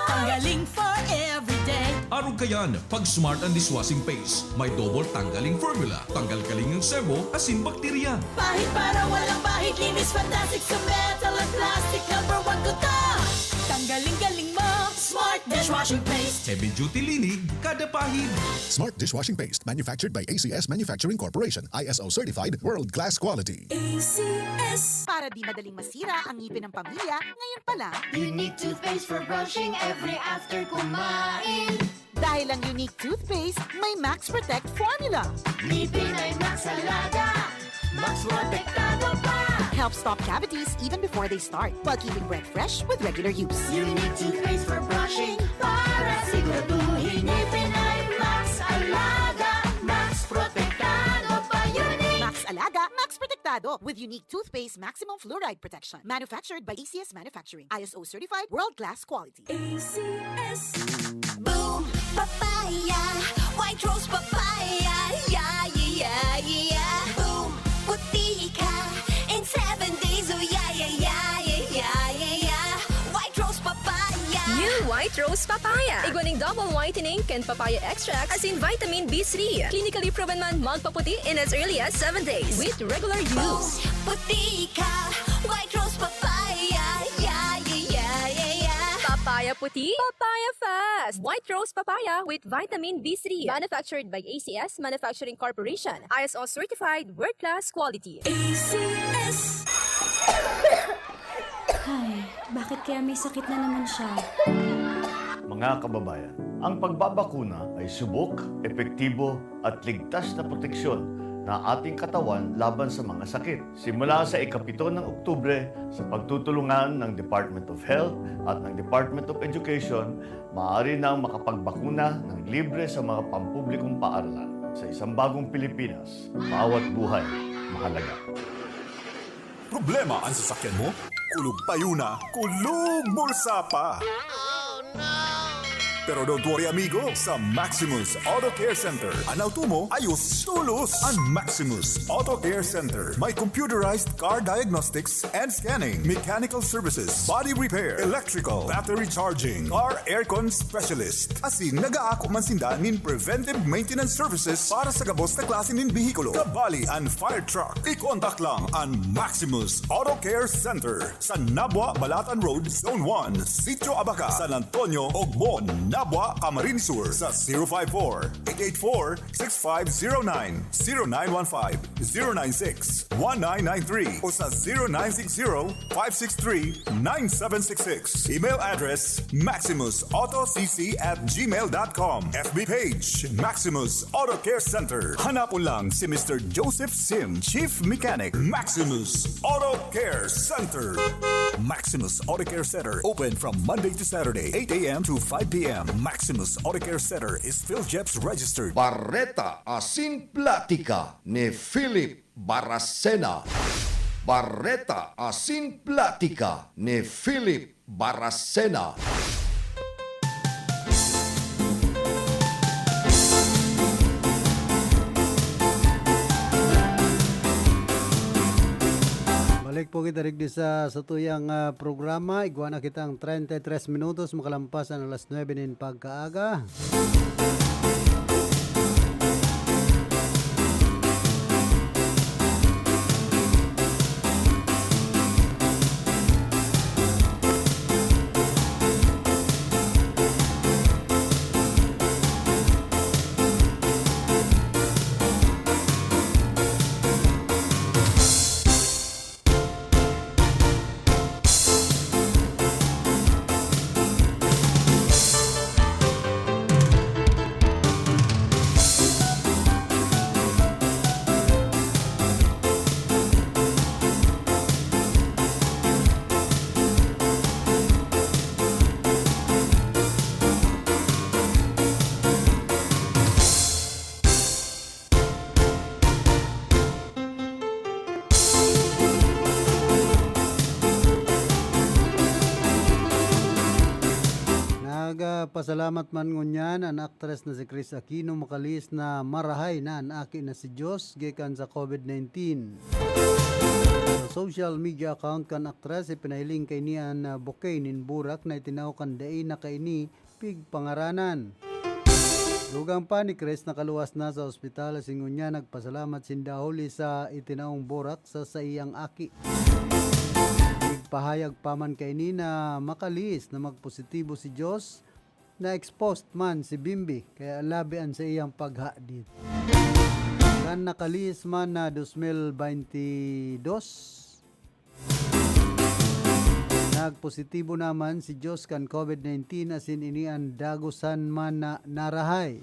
Tanggaling for everyday. Arog kayan, pag Smart ang dishwashing paste. May double tanggaling formula. Tanggal kaling ang sebo, asin bakterya. Pahid para walang bahid, linis fantastic sa metal at plastic. Number one ko to. Tanggaling-galing mo, Smart dishwashing paste. Heavy duty linig, kada pahid. Smart dishwashing paste, manufactured by A C S Manufacturing Corporation, I S O certified, world class quality. A C S. Para di madaling masira ang ngipin ng pamilya, ngayon pa lang. Unique toothpaste for brushing every after kumain. Dahil ang Unique Toothpaste may Max Protect Formula. Ngipin ay Max Alaga, Max Protektado pa. Helps stop cavities even before they start, while keeping breath fresh with regular use. Unique toothpaste for brushing para siguraduhin ngipin ay Max Alaga, Max Protektado pa. Unique! Max Alaga, Max Protektado, with unique toothpaste maximum fluoride protection. Manufactured by A C S Manufacturing. I S O certified, world-class quality. A C S. Boom! Papaya! White Rose Papaya! Yeah, yeah, yeah, yeah! Boom! Puti ka in seven days! Oh, yeah, yeah, yeah, yeah, yeah, yeah, yeah! White Rose Papaya! New White Rose Papaya. Igwa nin double whitening kan papaya extract, asin vitamin B three. Clinically proven man magpaputi in as early as seven days with regular use. Boom! Puti ka! White Rose Papaya! Yeah, yeah, yeah, yeah, yeah! Papaya puti, papaya fast! White Rose Papaya with vitamin B three. Manufactured by A C S Manufacturing Corporation. I S O certified, world-class quality. A C S. Ay, bakit kaya may sakit na naman siya? Mga kababayan, ang pagbabakuna ay subok, epektibo, at ligtas na proteksyon na ating katawan laban sa mga sakit. Simula sa ikapito ng Oktubre, sa pagtutulungan ng Department of Health at ng Department of Education, maaari nang makapagbakuna ng libre sa mga pampublikong paaralan. Sa isang bagong Pilipinas, bawat buhay mahalaga. Problema an sasakyan mo? Kulog payo na, kulog bulsa pa! Pero don't worry, amigo, sa Maximus Auto Care Center, an auto mo, ayos tolos! An Maximus Auto Care Center may computerized car diagnostics and scanning, mechanical services, body repair, electrical, battery charging, car aircon specialist. Asin nag-aako man sinda nin preventive maintenance services para sa gabos na klase nin behikulo, kabali an fire truck. I-contact lang an Maximus Auto Care Center sa Nabua, Balatan Road, Zone one, Sitio Abaca, San Antonio, Ogbon, Nabua, Camarines Sur, sa zero five four, eight eight four, six five zero nine, zero nine one five, zero nine six, one nine nine three, o sa zero nine six zero, five six three, nine seven six six. Email address, maximus auto c c at gmail dot com. F B page, Maximus Auto Care Center. Hanapon lang si Mister Joseph Sim, Chief Mechanic, Maximus Auto Care Center. Maximus Auto Care Center, open from Monday to Saturday, eight a m to five p m. Maximus Auto Care Center is PhilGEPS registered. Bareta asin platika ni Philip Baracena. Bareta asin platika ni Philip Baracena. Balik po kita digdi sa satuyang, ah, programa. Igwa na kitang treinta y tres minutos makalampas an alas nuebe nin pagkaaga. Nagpasalamat man ngunyan an aktres na si Kris Aquino makalihis na marahay na an aki na si Dios gikan sa COVID nineteen. Sa social media account kan aktres, ipinahiling kaini an, ah, bouquet nin burak na itinao kan dai na kaini pigpangaranan. Dugang pa ni Kris nakaluwas na sa ospital, asin ngunyan nagpasalamat sinda huli sa itinaong burak sa saiyang aki. Nagpahayag pa man kaini na makalihis na magpositibo si Dios, na-exposed man si Bimbi, kaya labi an saiyang paghadit. Kan nakalihis man na dos mil baynte dos, nagpositibo naman si Dios kan COVID nineteen, asin ini an dagosan man na narahay.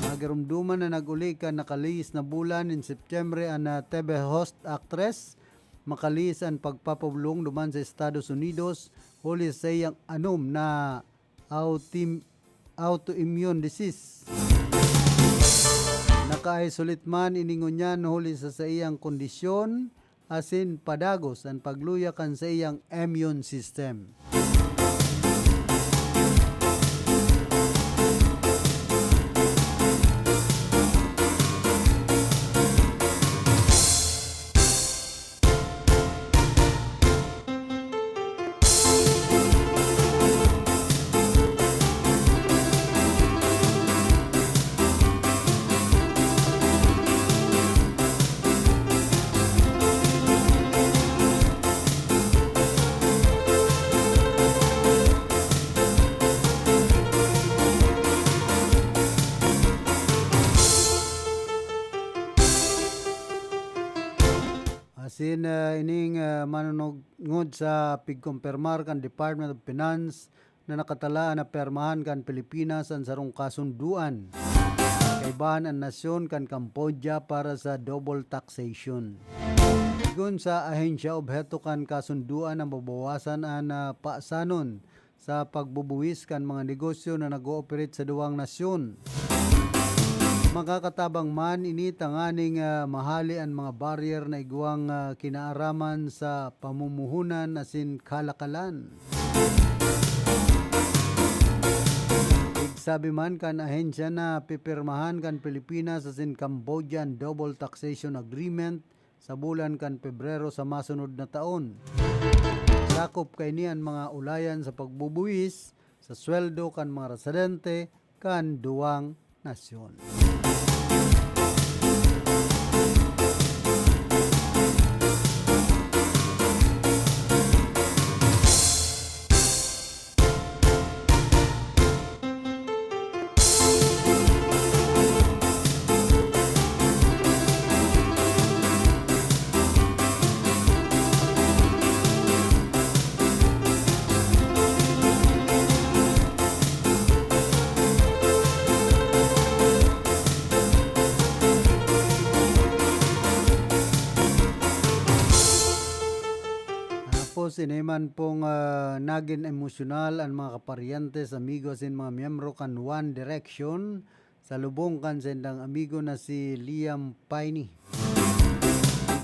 Nag Karumduman na nag-uli kan nakalihis na bulan nin Setyembre an, ah, T V host actress, makalihis an pagpapabolong duman sa Estados Unidos huli sa iyang anom na autim-, autoimmune disease. Naka-isolate man ini ngunyan huli sa saiyang kondisyon asin padagos an pagluya kan saiyang immune system. Asin, ah, ining, ah, manunungod sa pigkompermar kan Department of Finance na nakatalaan na permahan kan Pilipinas an sarong kasunduan kaibahan an nasyon kan Cambodia para sa double taxation. Sigon sa ahensya, obheto kan kasunduan ang mabawasan an, ah, pasanon sa pagbubuwis kan mga negosyo na nag-ooperate sa duwang nasyon. Makakatabang man ini tanganing, ah, mahali an mga barrier na igwang, ah, kinaaraman sa pamumuhunan asin kalakalan. Igsabi man kan ahensya na pipirmahan kan Pilipinas asin Cambodia an Double Taxation Agreement sa bulan kan Pebrero sa masunod na taon. Sakop kaini an mga ulayan sa pagbubuwis sa sweldo kan mga residente kan duwang nasyon. Tapos, ini man pong, ah, nagin emosyonal an mga kaparyentes, amigo asin mga miyembro kan One Direction sa lubong kan saindang amigo na si Liam Payne.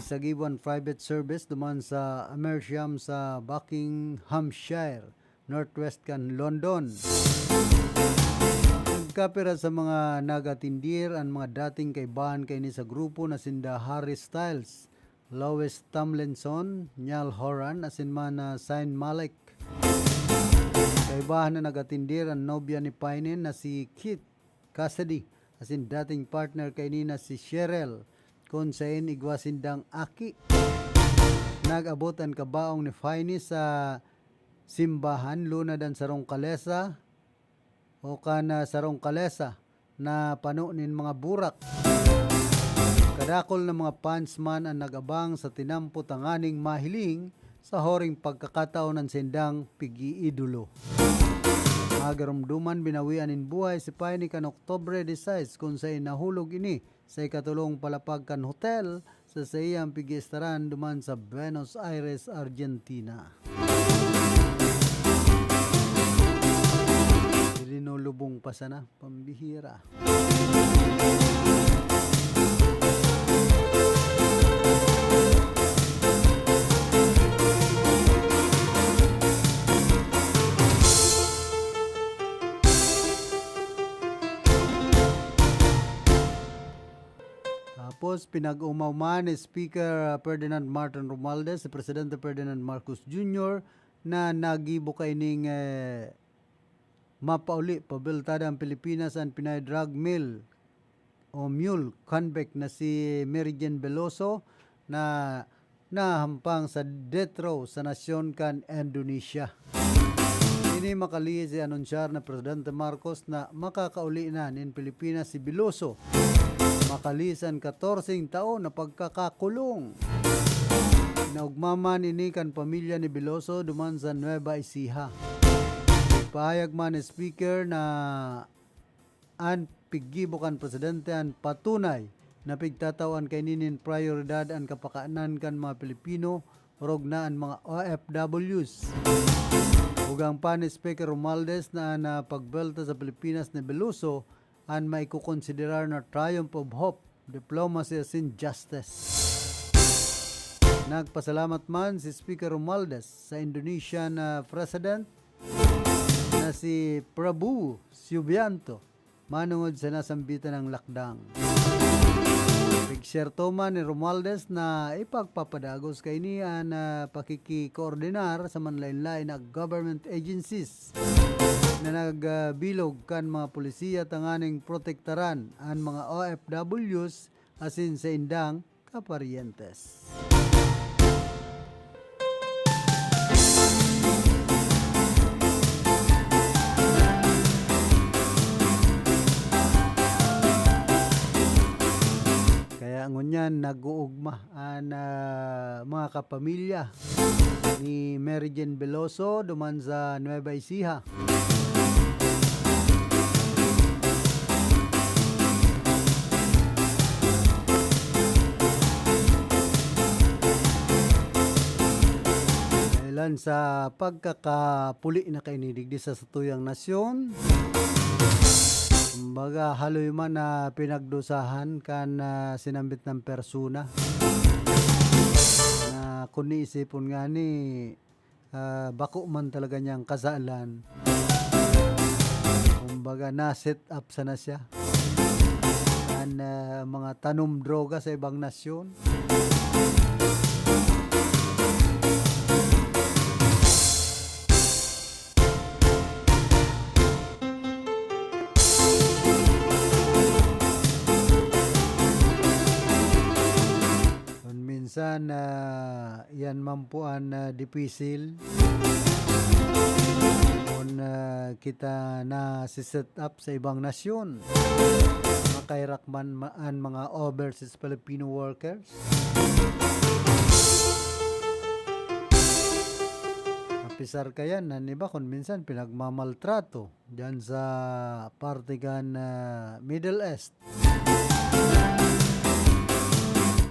Sa gibo an private service duman sa Amersham sa Buckinghamshire, northwest kan London. Nagkapira sa mga nag-atindir an mga dating kaibahan kaini sa grupo na sinda Harry Styles, Louis Tomlinson, Niall Horan, asin man na Zayn Malik. Kaibahan na nag-atindir an nobya ni Payne na si Kit Cassidy, asin dating partner kaini na si Cherrelle, kun saen igwa sindang aki. Nag-abot an kabaong ni Payne sa simbahan, lunad an sarong kalesa, o kan, ah, sarong kalesa na pano nin mga burak. Kadakol na mga fans man an nag-abang sa tinampo tanganing mahiling sa huring pagkakataon an sindang pig-iidolo. Magarumduman binawian nin buhay si Payne kan Oktubre disais, kun saen nahulog ini sa ikatolong palapag kan hotel sa saiyang pig-iistaran duman sa Buenos Aires, Argentina. Linulubong pa sana, pambihira. Tapos, pinag-umaw man ni Speaker, ah, Ferdinand Martin Romualdez si Presidente Ferdinand Marcos Junior na nagibo kaining, eh, mapauli, pabeltada an Pilipinas an Pinay Drug Mill o Mule Convict na si Mary Jane Veloso na nahampang sa death row sa nasyon kan Indonesia. Ini makalihis sa anunsyar na Presidente Marcos na makakauli na nin Pilipinas si Veloso, makalihis an katorseng taon na pagkakakulong. Naogma man ini kan pamilya ni Veloso duman sa Nueva Ecija. Nagpahayag man ni Speaker na an piggibo kan presidente an patunay na pigtatawan kaini nin prayoridad an kapakanan kan mga Pilipino, orog na an mga O F Ws. Bugang pa ni Speaker Romualdez na an, ah, pagbelta sa Pilipinas ni Veloso an maikokonsiderar na triumph of hope, diplomacy asin justice. Nagpasalamat man si Speaker Romualdez sa Indonesian, ah, President na si Prabowo Subianto manongod sa nasambitan niyang lakdang. Pigserto man ni Romualdez na ipagpapadagos kaini an, ah, pakikikoordinar sa manlaen-laen na government agencies na nagbilog kan mga polisiya tanganing protektaran an mga O F Ws asin saindang kaparyentes. Kaya ngunyan, nag-uugma an, ah, mga kapamilya ni Mary Jane Veloso duman sa Nueva Ecija. Dahelan sa pagkakapuli na kaini digdi sa satuyang nasyon, kumbaga, haloy man na pinagdusahan kan, ah, sinambit na persona na kun iisipon ngani, ah, bako man talaga niyang kasalan. Kumbaga, na-set up sana siya. An, ah, mga tanom droga sa ibang nasyon. Kun minsan, ah, iyan man po an, ah, dipisil. Kun, ah, kita nasi-set up sa ibang nasyon, makaherak man ma-, an mga overseas Filipino workers. Mapisar kayan, an iba kun minsan pinagmamaltrato diyan sa parte kan, ah, Middle East.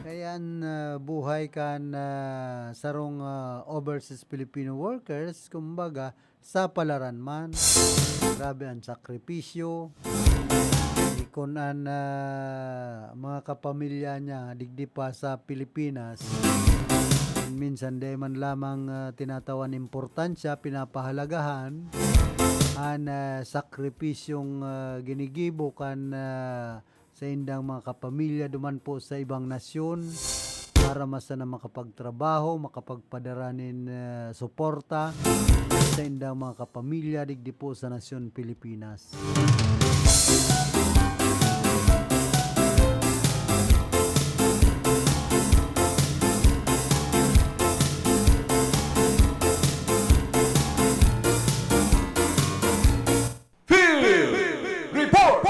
Kaya an, ah, buhay kan, ah, sarong, ah, overseas Filipino workers, kumbaga, sapalaran man. Grabe an sakripisyo. Kun an, ah, mga kapamilya niya digdi pa sa Pilipinas, minsan dai man lamang, ah, tinatawan importansya, pinapahalagahan an, ah, sakripisyong, ah, ginigibo kan, ah, saindang mga kapamilya duman po sa ibang nasyon para man sana makapagtrabaho, makapagpadara nin, ah, suporta saindang mga kapamilya digdi po sa nasyon Pilipinas. Field Report!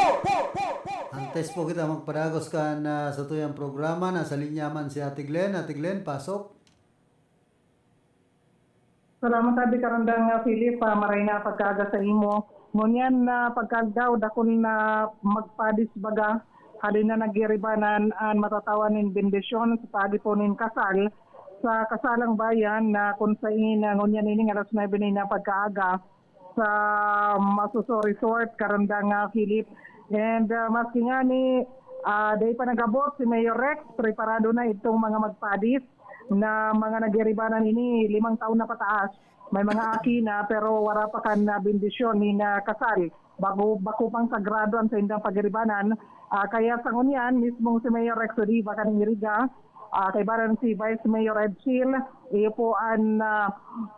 Antes po kita magpadagos kan, ah, satuyang programa, nasa linya man si Ate Glenn. Ate Glenn, pasok. Salamat, Abi Karandang, ah, Philip. Ah, maray na pagkaaga sa imo. Ngunyan na pagkaagdaw, dakul na magpadis baga, hali na nagiribanan an matatawan nin bendisyon sa paagi po nin kasal sa Kasalang Bayan na kun sain, ah, ngunyan ining alas nuebe na pagkaaga sa Masuso Resort, Karandang, ah, Philip. And, ah, maski ngani, ah, dai pa nag-abot si Mayor Rex, preparado na itong mga magpadis na mga nagiribanan ini, limang taon na pataas. May mga aki na, pero wara pa kan, ah, bendisyon ni na kasal. Bago, bako pang sagrado ang saindang pagiribanan. Ah, kaya sa ngunyan, mismong si Mayor Rex Oliva kan Iriga, ah, kaiba na si Vice Mayor Ed Chill, iyo po an, ah,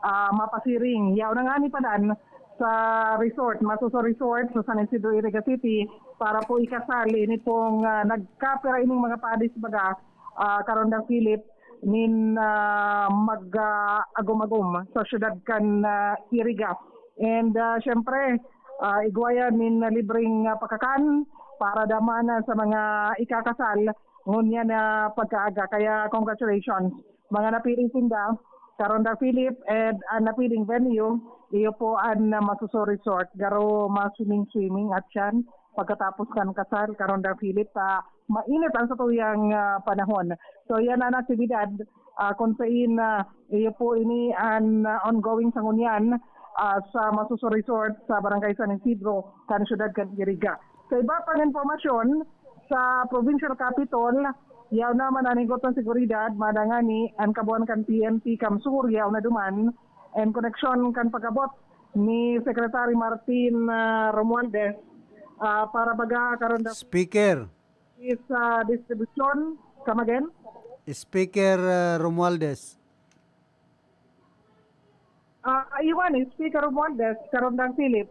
ah, mapasiring. Yaon na ngani padan sa resort, Masuso Resort sa San Isidro, Iriga City, para po ikasal ini pong, ah, nagkapira ining mga padis baga, ah, Karandang Philip, nin, ah, mag, ah, agom-agom sa syudad kan, ah, Iriga. And, ah, syempre, ah, igwa yan nin libreng, ah, pakakan para damanan sa mga ikakasal ngunyan na pagkaaga. Kaya congratulations, mga napili sinda, Karandang Philip, and ang napiling venue, iyo po an, ah, Masuso Resort. Garo ma-swimming-swimming at yan. pagkatapos kan kasal, Karonda Philip, ah, mainit ang satuyang, ah, panahon. So, yan ang aktibidad, ah, kung sain, ah, iyo po ini an, ah, ongoing sa ngunyan, ah, sa Masuso Resort sa Barangay San Isidro, kan siyudad kan Iriga. Sa iba pang impormasyon, sa Provincial Capitol, yaon naman an higot kan seguridad, madangani an kabuhan kan P N P CamSur, yaon na duman, and koneksyon kan pag-abot ni Secretary Martin, ah, Romualdez, ah, para baga karon da- Speaker. Is, ah, distribusyon. Come again? Speaker, ah, Romualdez. Ah, iwan, Speaker Romualdez, Karondang Philip.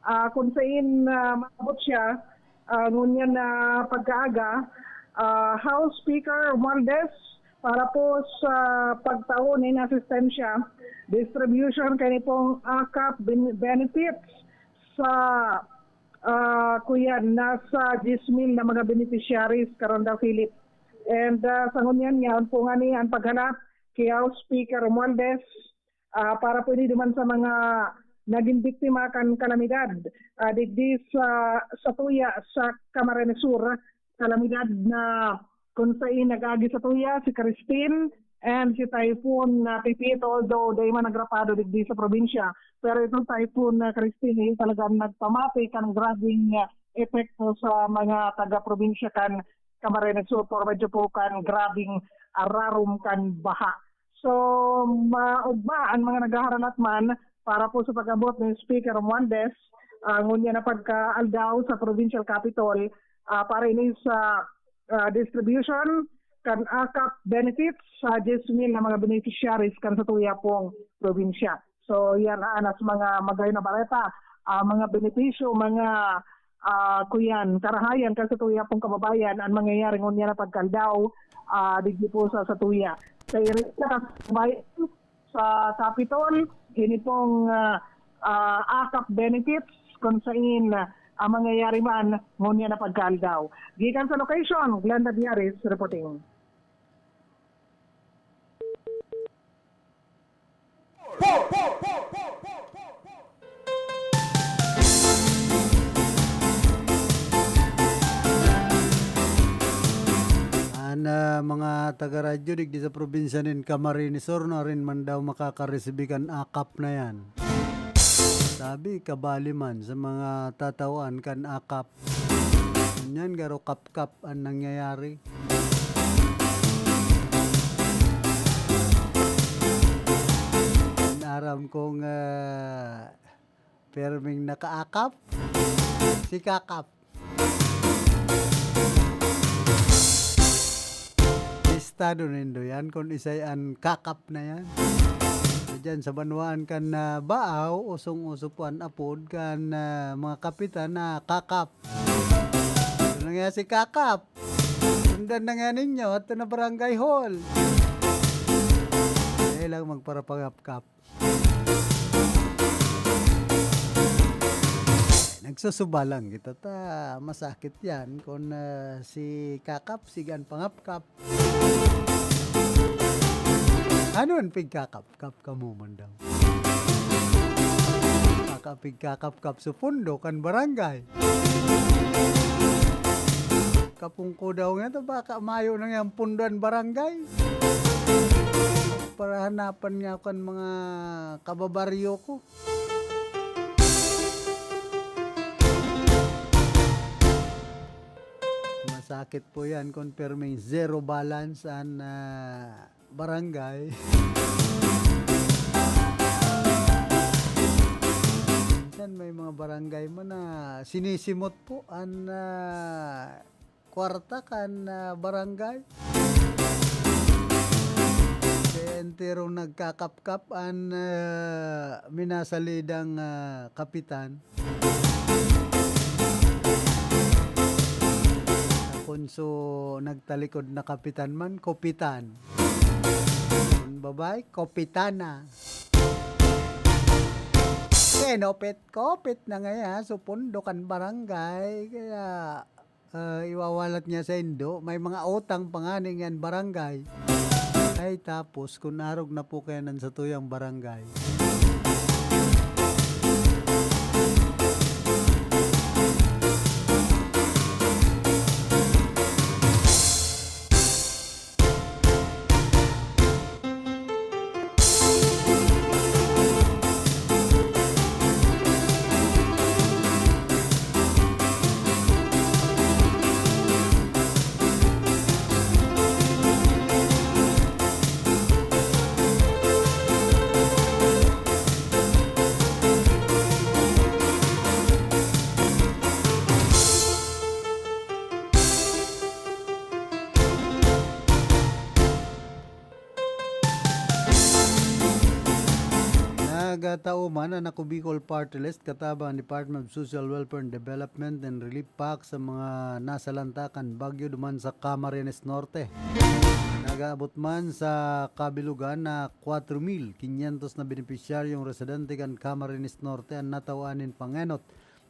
Ah, kung sain, ah, maabot siya, ah, ngunyan na pagkaaga, ah, House Speaker Romualdez, para po sa pagtao nin asistensya, distribution kani pong AKAP ben-, benefits sa, ah, kuyan, nasa diyes mil na mga beneficiaries, Karondang Philip. And, ah, sa ngunyan, yaon po ngani ang paghalat kay House Speaker Romualdez, ah, para po ini duman sa mga nagin biktima kan kalamidad, ah, digdi sa, satuya sa Camarines Sur, kalamidad na kung sain nag-agi satuya si Christine and si Typhoon na Pepito, although dai man nagrapado digdi sa probinsya. Pero itong Typhoon na Christine, eh, talagang nagpamati kan grabeng, ah, epekto sa mga taga-probinsya kan Camarines Sur, por medyo po kan grabeng ararom kan baha. So, maugma an mga naghaharalat man para po sa pag-abot ni Speaker Romualdez, ah, ngunyan na pagkaaldaw sa Provincial Capitol, ah, para ini sa, ah, distribution kan AKAP benefits sa diyes mil na mga beneficiaries kan satuya pong probinsya. So, yan, ah, nas mga magayon na bareta, ah, mga benepisyo, mga, ah, kuyan, karahayan kan satuya pong kababayan an mangyayari ngunyan na pagkaaldaw, ah, digdi po sa satuya. Sa iri-, sa kababayan, sa Capitol, ini pong, ah, ah, AKAP benefits kung sain, ah, ang mangyayari man ngunyan na pagkaaldaw. Gikan sa location, Glenda Diaris reporting. An, ah, mga taga-radyo digdi sa probinsya nin Camarines Sur, nuarin man daw makakaresibi kan AKAP na yan? Sabi, kabali man sa mga tatawan kan AKAP. Ngunyan, garo kapkap an nangyayari. An aram kong, ah, perming nakaakap, si Kakap. Listado nindo yan kung isay an Kakap na yan. Diyan sa banwaan kan, ah, Baaw, usong-uso po an apod kan, ah, mga kapitan na Kakap. Ito na nga si Kakap. Sundan na nga ninyo, ito na barangay hall. Dahil lang magparapangapkap. Nagsusuba lang kita ta masakit yan kun, ah, si Kakap, sigan pangapkap. Ano an pigkakapkap kamo man daw? Kakapigkakapkap sa pundo kan barangay. Kapungko daw nga to, baka mayo na nga ang pundo an barangay. Para hanapan niya ako ang mga kababaryo ko. Masakit po yan kung pirming zero balance ang, ah, barangay. Minsan may mga barangay man na sinisimot po ang, ah, kwarta kan, ah, barangay. Kaya enterong nagkakapkap an, ah, minasalidang, ah, kapitan. Kun so nagtalikod na kapitan man, kopitan. Kun babae, kopitana. Kinopit-kopit na ngaya so pundo kan barangay. Kaya ah, iwawalat niya saindo, may mga utang pa ngani ngan barangay. Ay, tapos, kun arog na po kaya nan satuyang barangay. Nagatao man an Ako Bicol Party List katabang Department of Social Welfare and Development and Relief PAC sa mga nasalanta kan bagyo duman sa Camarines Norte. Nagaabot man sa kabilugan na kwatro mil kinyentos na benepisyaryong residente kan Camarines Norte an natawan nin pangenot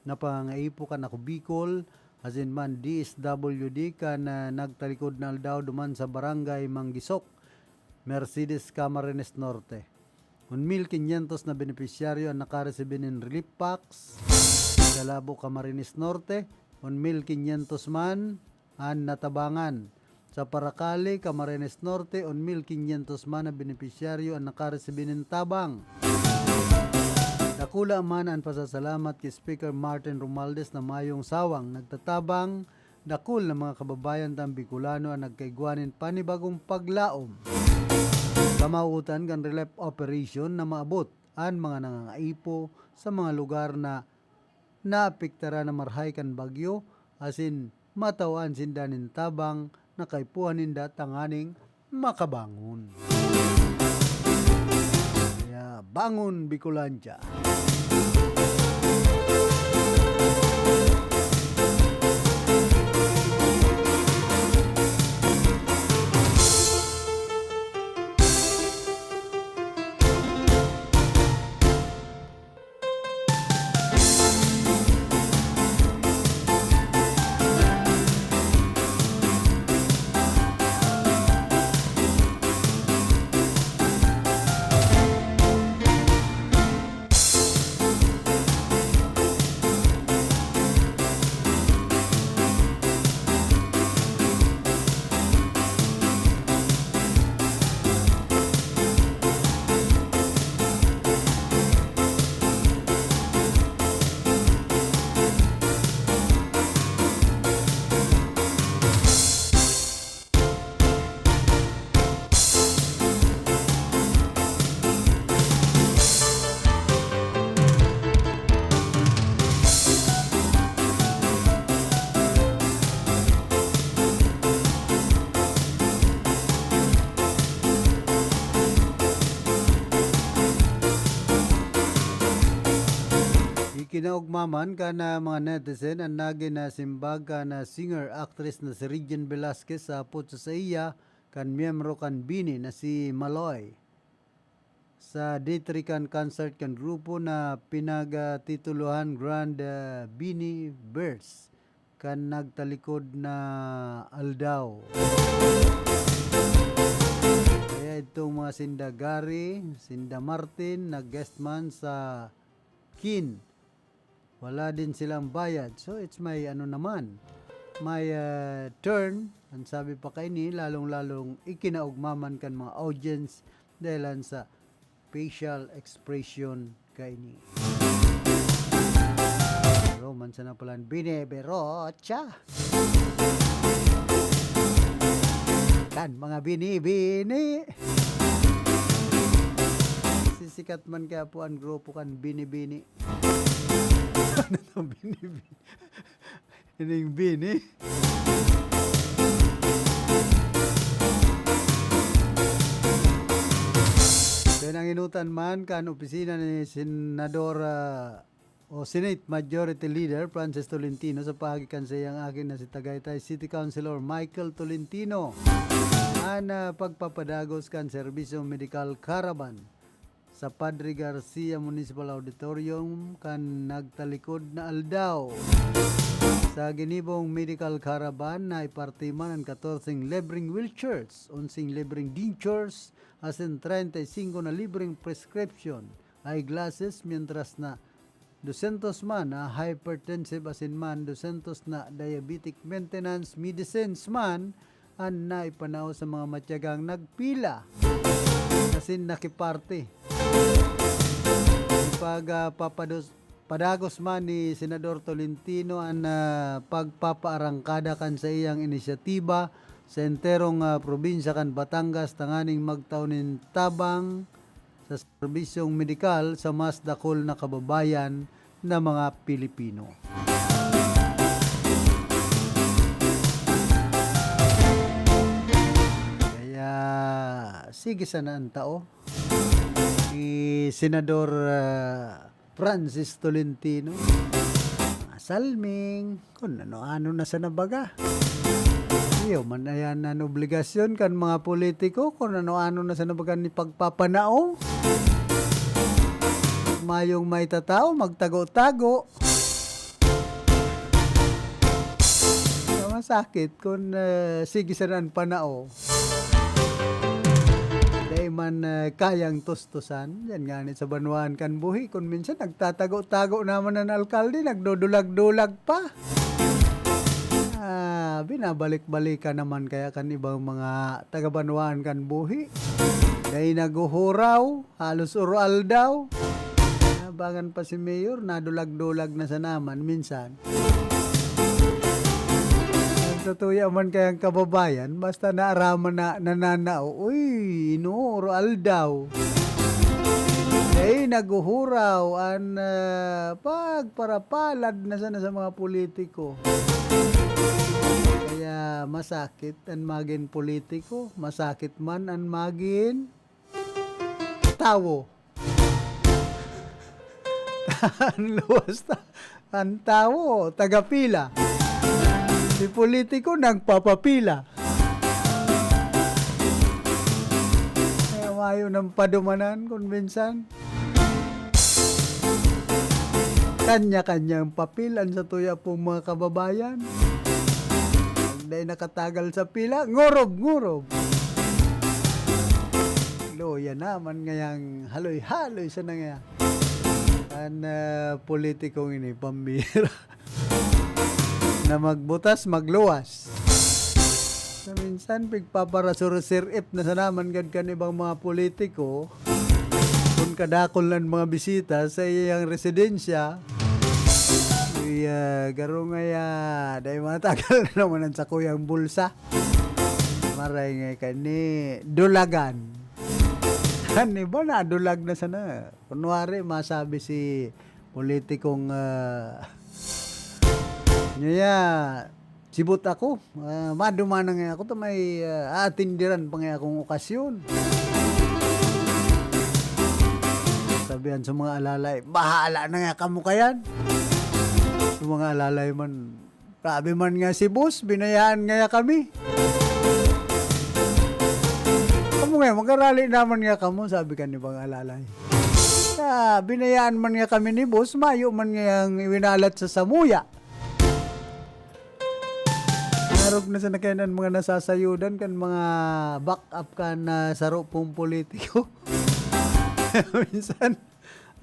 na pangangaipo kan Ako Bicol, asin man D S W D kan, ah, nagtalikod na aldaw duman sa Barangay Manggisok, Mercedes, Camarines Norte. Un mil kinyentos na benepisyaryo an nakaresibi nin relief packs. Sa Labo, Camarines Norte, un mil kinyentos man an natabangan. Sa Paracali, Camarines Norte, un mil kinyentos man na benepisyaryo an nakaresibi nin tabang. Dakula man an pasasalamat ki Speaker Martin Romualdez na mayong sawang nagtatabang. Dakul na mga kababayan tang Bicolano an nagkaigwa nin panibagong paglaom. Kamawotan kan relief operation na maabot an mga nangangaipo sa mga lugar na naapektaran na marahay kan bagyo, asin matawan sinda nin tabang na kaipuhan ninda tanganing makabangon. Kaya bangon, Bicolandia! Ikinaugma man kan, ah, mga netizen an nagin na simbag kan, ah, singer-actress na si Regine Velasquez sa apot sa saiya kan miyembro kan BINI na si Maloy. Sa D three kan concert kan grupo na pinagtitulohan Grand, ah, BINI Verse kan nagtalikod na aldaw. Kaya itong mga sinda Gary, sinda Martin, nag-guest man sa Kin. Wala din silang bayad. So, it's my ano naman, my, ah, turn. Ang sabi pa kaini, lalong-lalong ikinaugma man kan mga audience dahilan sa facial expression kaini. Pero man sana palan biniberotsa. Kan mga bini-bini. Sisikat man kaya po ang grupo kan bini-bini. Ano to, bini-bini? Ining bini. Then ang inutan man kan opisina ni Senador, ah, o Senate Majority Leader Francis Tolentino sa paagi kan saiyang aki na si Tagaytay City Councilor Michael Tolentino an, ah, pagpapadagos kan serbisyo medical caravan sa Padre Garcia Municipal Auditorium kan nagtalikod na aldaw. Sa ginibong medical caravan, naiparte man an katorseng libreng wheelchairs, onseng libreng dentures, asin treinta y cinco na libreng prescription eyeglasses, mientras na dusyentos man na hypertensive asin man dusyentos na diabetic maintenance medicines man an naipanao sa mga matyagang nagpila asin nakiparte. Ipag, ah, papados-, padagos man ni Senador Tolentino an, ah, pagpapaarangkada kan saiyang inisyatiba sa enterong, ah, probinsya kan Batangas tanganing magtao nin tabang sa serbisyong medikal sa mas dakul na kababayan na mga Pilipino. Kaya, sige sana ang tao. ni Senador, ah, Francis Tolentino. Masalming, kung ano-ano na sana baga. Iyo man, ayan an obligasyon kan mga politiko, kung ano-ano na sana baga ni pagpapanao. Mayong may tatao, magtago-tago. Masakit kun, ah, sige sana an panao. Dai man, ah, kayang tustusan. Yan ngani sa banwaan kan buhi, kun minsan nagtatago-tago naman an alkalde, nagdudulag-dulag pa. Ah, binabalik-balikan naman kaya kan ibang mga taga-banwaan kan buhi. Dai naghuhuraw, halos oro-aldaw. Nabangan pa si Mayor, nadulag-dulag na sana man minsan. Nagtutuya man kayang kababayan, basta naaraman na nananao, uy, ino, oro-aldaw. Dai naghuhuraw an, ah, pagparapalad na sana sa mga politiko. Kaya masakit an magin politiko, masakit man an magin tawo. An luwas ta, an tawo, tagapila. Si politiko, nagpapapila. Kaya mayo nang padumanan kun minsan. Kanya-kanyang papel an satuya pong mga kababayan. Pag dai nakatagal sa pila, ngurob-ngurob. Luya naman ngayang haloy-haloy sana ngaya. An, ah, politikong ini, pambira. Na magbutas, magluwas. Na minsan, pigpaparasur-sirip na sana man gad kan ibang mga politiko. Kun kadakul na an mga bisita sa iyang residensya, uy, ah, garo ngaya, dai matagal na naman an sakuyang bulsa. Maray nga kani, dulagan. An iba nadulag na sana. Kunwari, masabi si politikong, ah, ngaya, sibot ako, ah, maduman na ngaya ako ta may, ah, aatindiran pa ngaya akong okasyon. Sabihan sa mga alalay, "Bahala na ngaya kamo kayan." Sa mga alalay man, "Grabe man nga si boss, binayaan ngaya kami." "Kamo ngaya, mag-arali naman ngaya kamo," sabi kan ibang alalay. "Ah, binayaan man ngaya kami ni boss, mayo man ngayang iwinalat sa samuya." Arog na sana kaiyan an mga nasasayudan kan mga back up kan, ah, saro pong politiko. Minsan,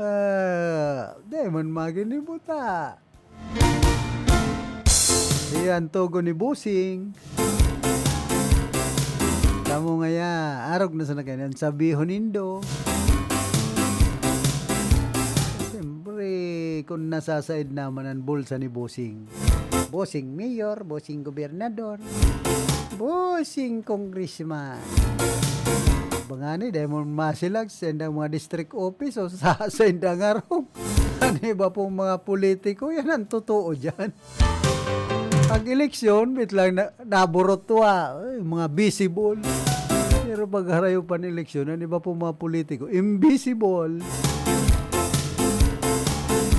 ah, dai man maginibo ta. Iyo an togon ni Bossing. Kamo ngaya, arog na sana kaiyan an sabihon nindo. Siyempre, kun nasasaid naman an bulsa ni Bossing. Bossing mayor, bossing gobernador, bossing congressman. Bangani, dai mo masilag sa indang mga district office o sa, sa indang harong. An iba pong mga politiko, yan ang totoo dyan. Pag eleksyon, bit lang na, naburot to, ah. Ay, mga visible. Pero pag harayo pan eleksyon, an iba pong mga politiko, invisible.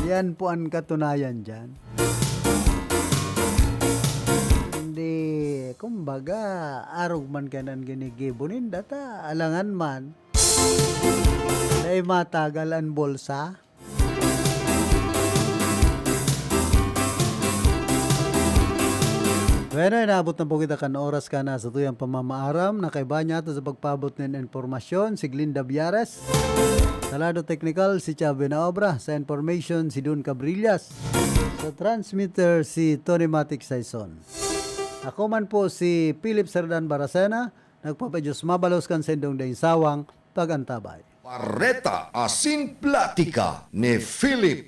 Yan po ang katunayan dyan. Hindi, kumbaga, arog man kaiyan an ginigibo ninda ta, alangan man, dai matagal an bulsa. Bueno, inaabot na po kita kan oras kan satuyang pamamaaram. Nakaiba niya ato sa pagpaabot nin impormasyon, si Glinda Biares. Sa lado teknikal, si Chave Naobra. Sa information, si Don Cabrillas. Sa transmitter, si Tony Matic Saison. Ako man po si Philip Serdan Baracena, nagpapadiyos mabalos kan saindong daing sawang pag-antabay. Bareta asin platika ni Philip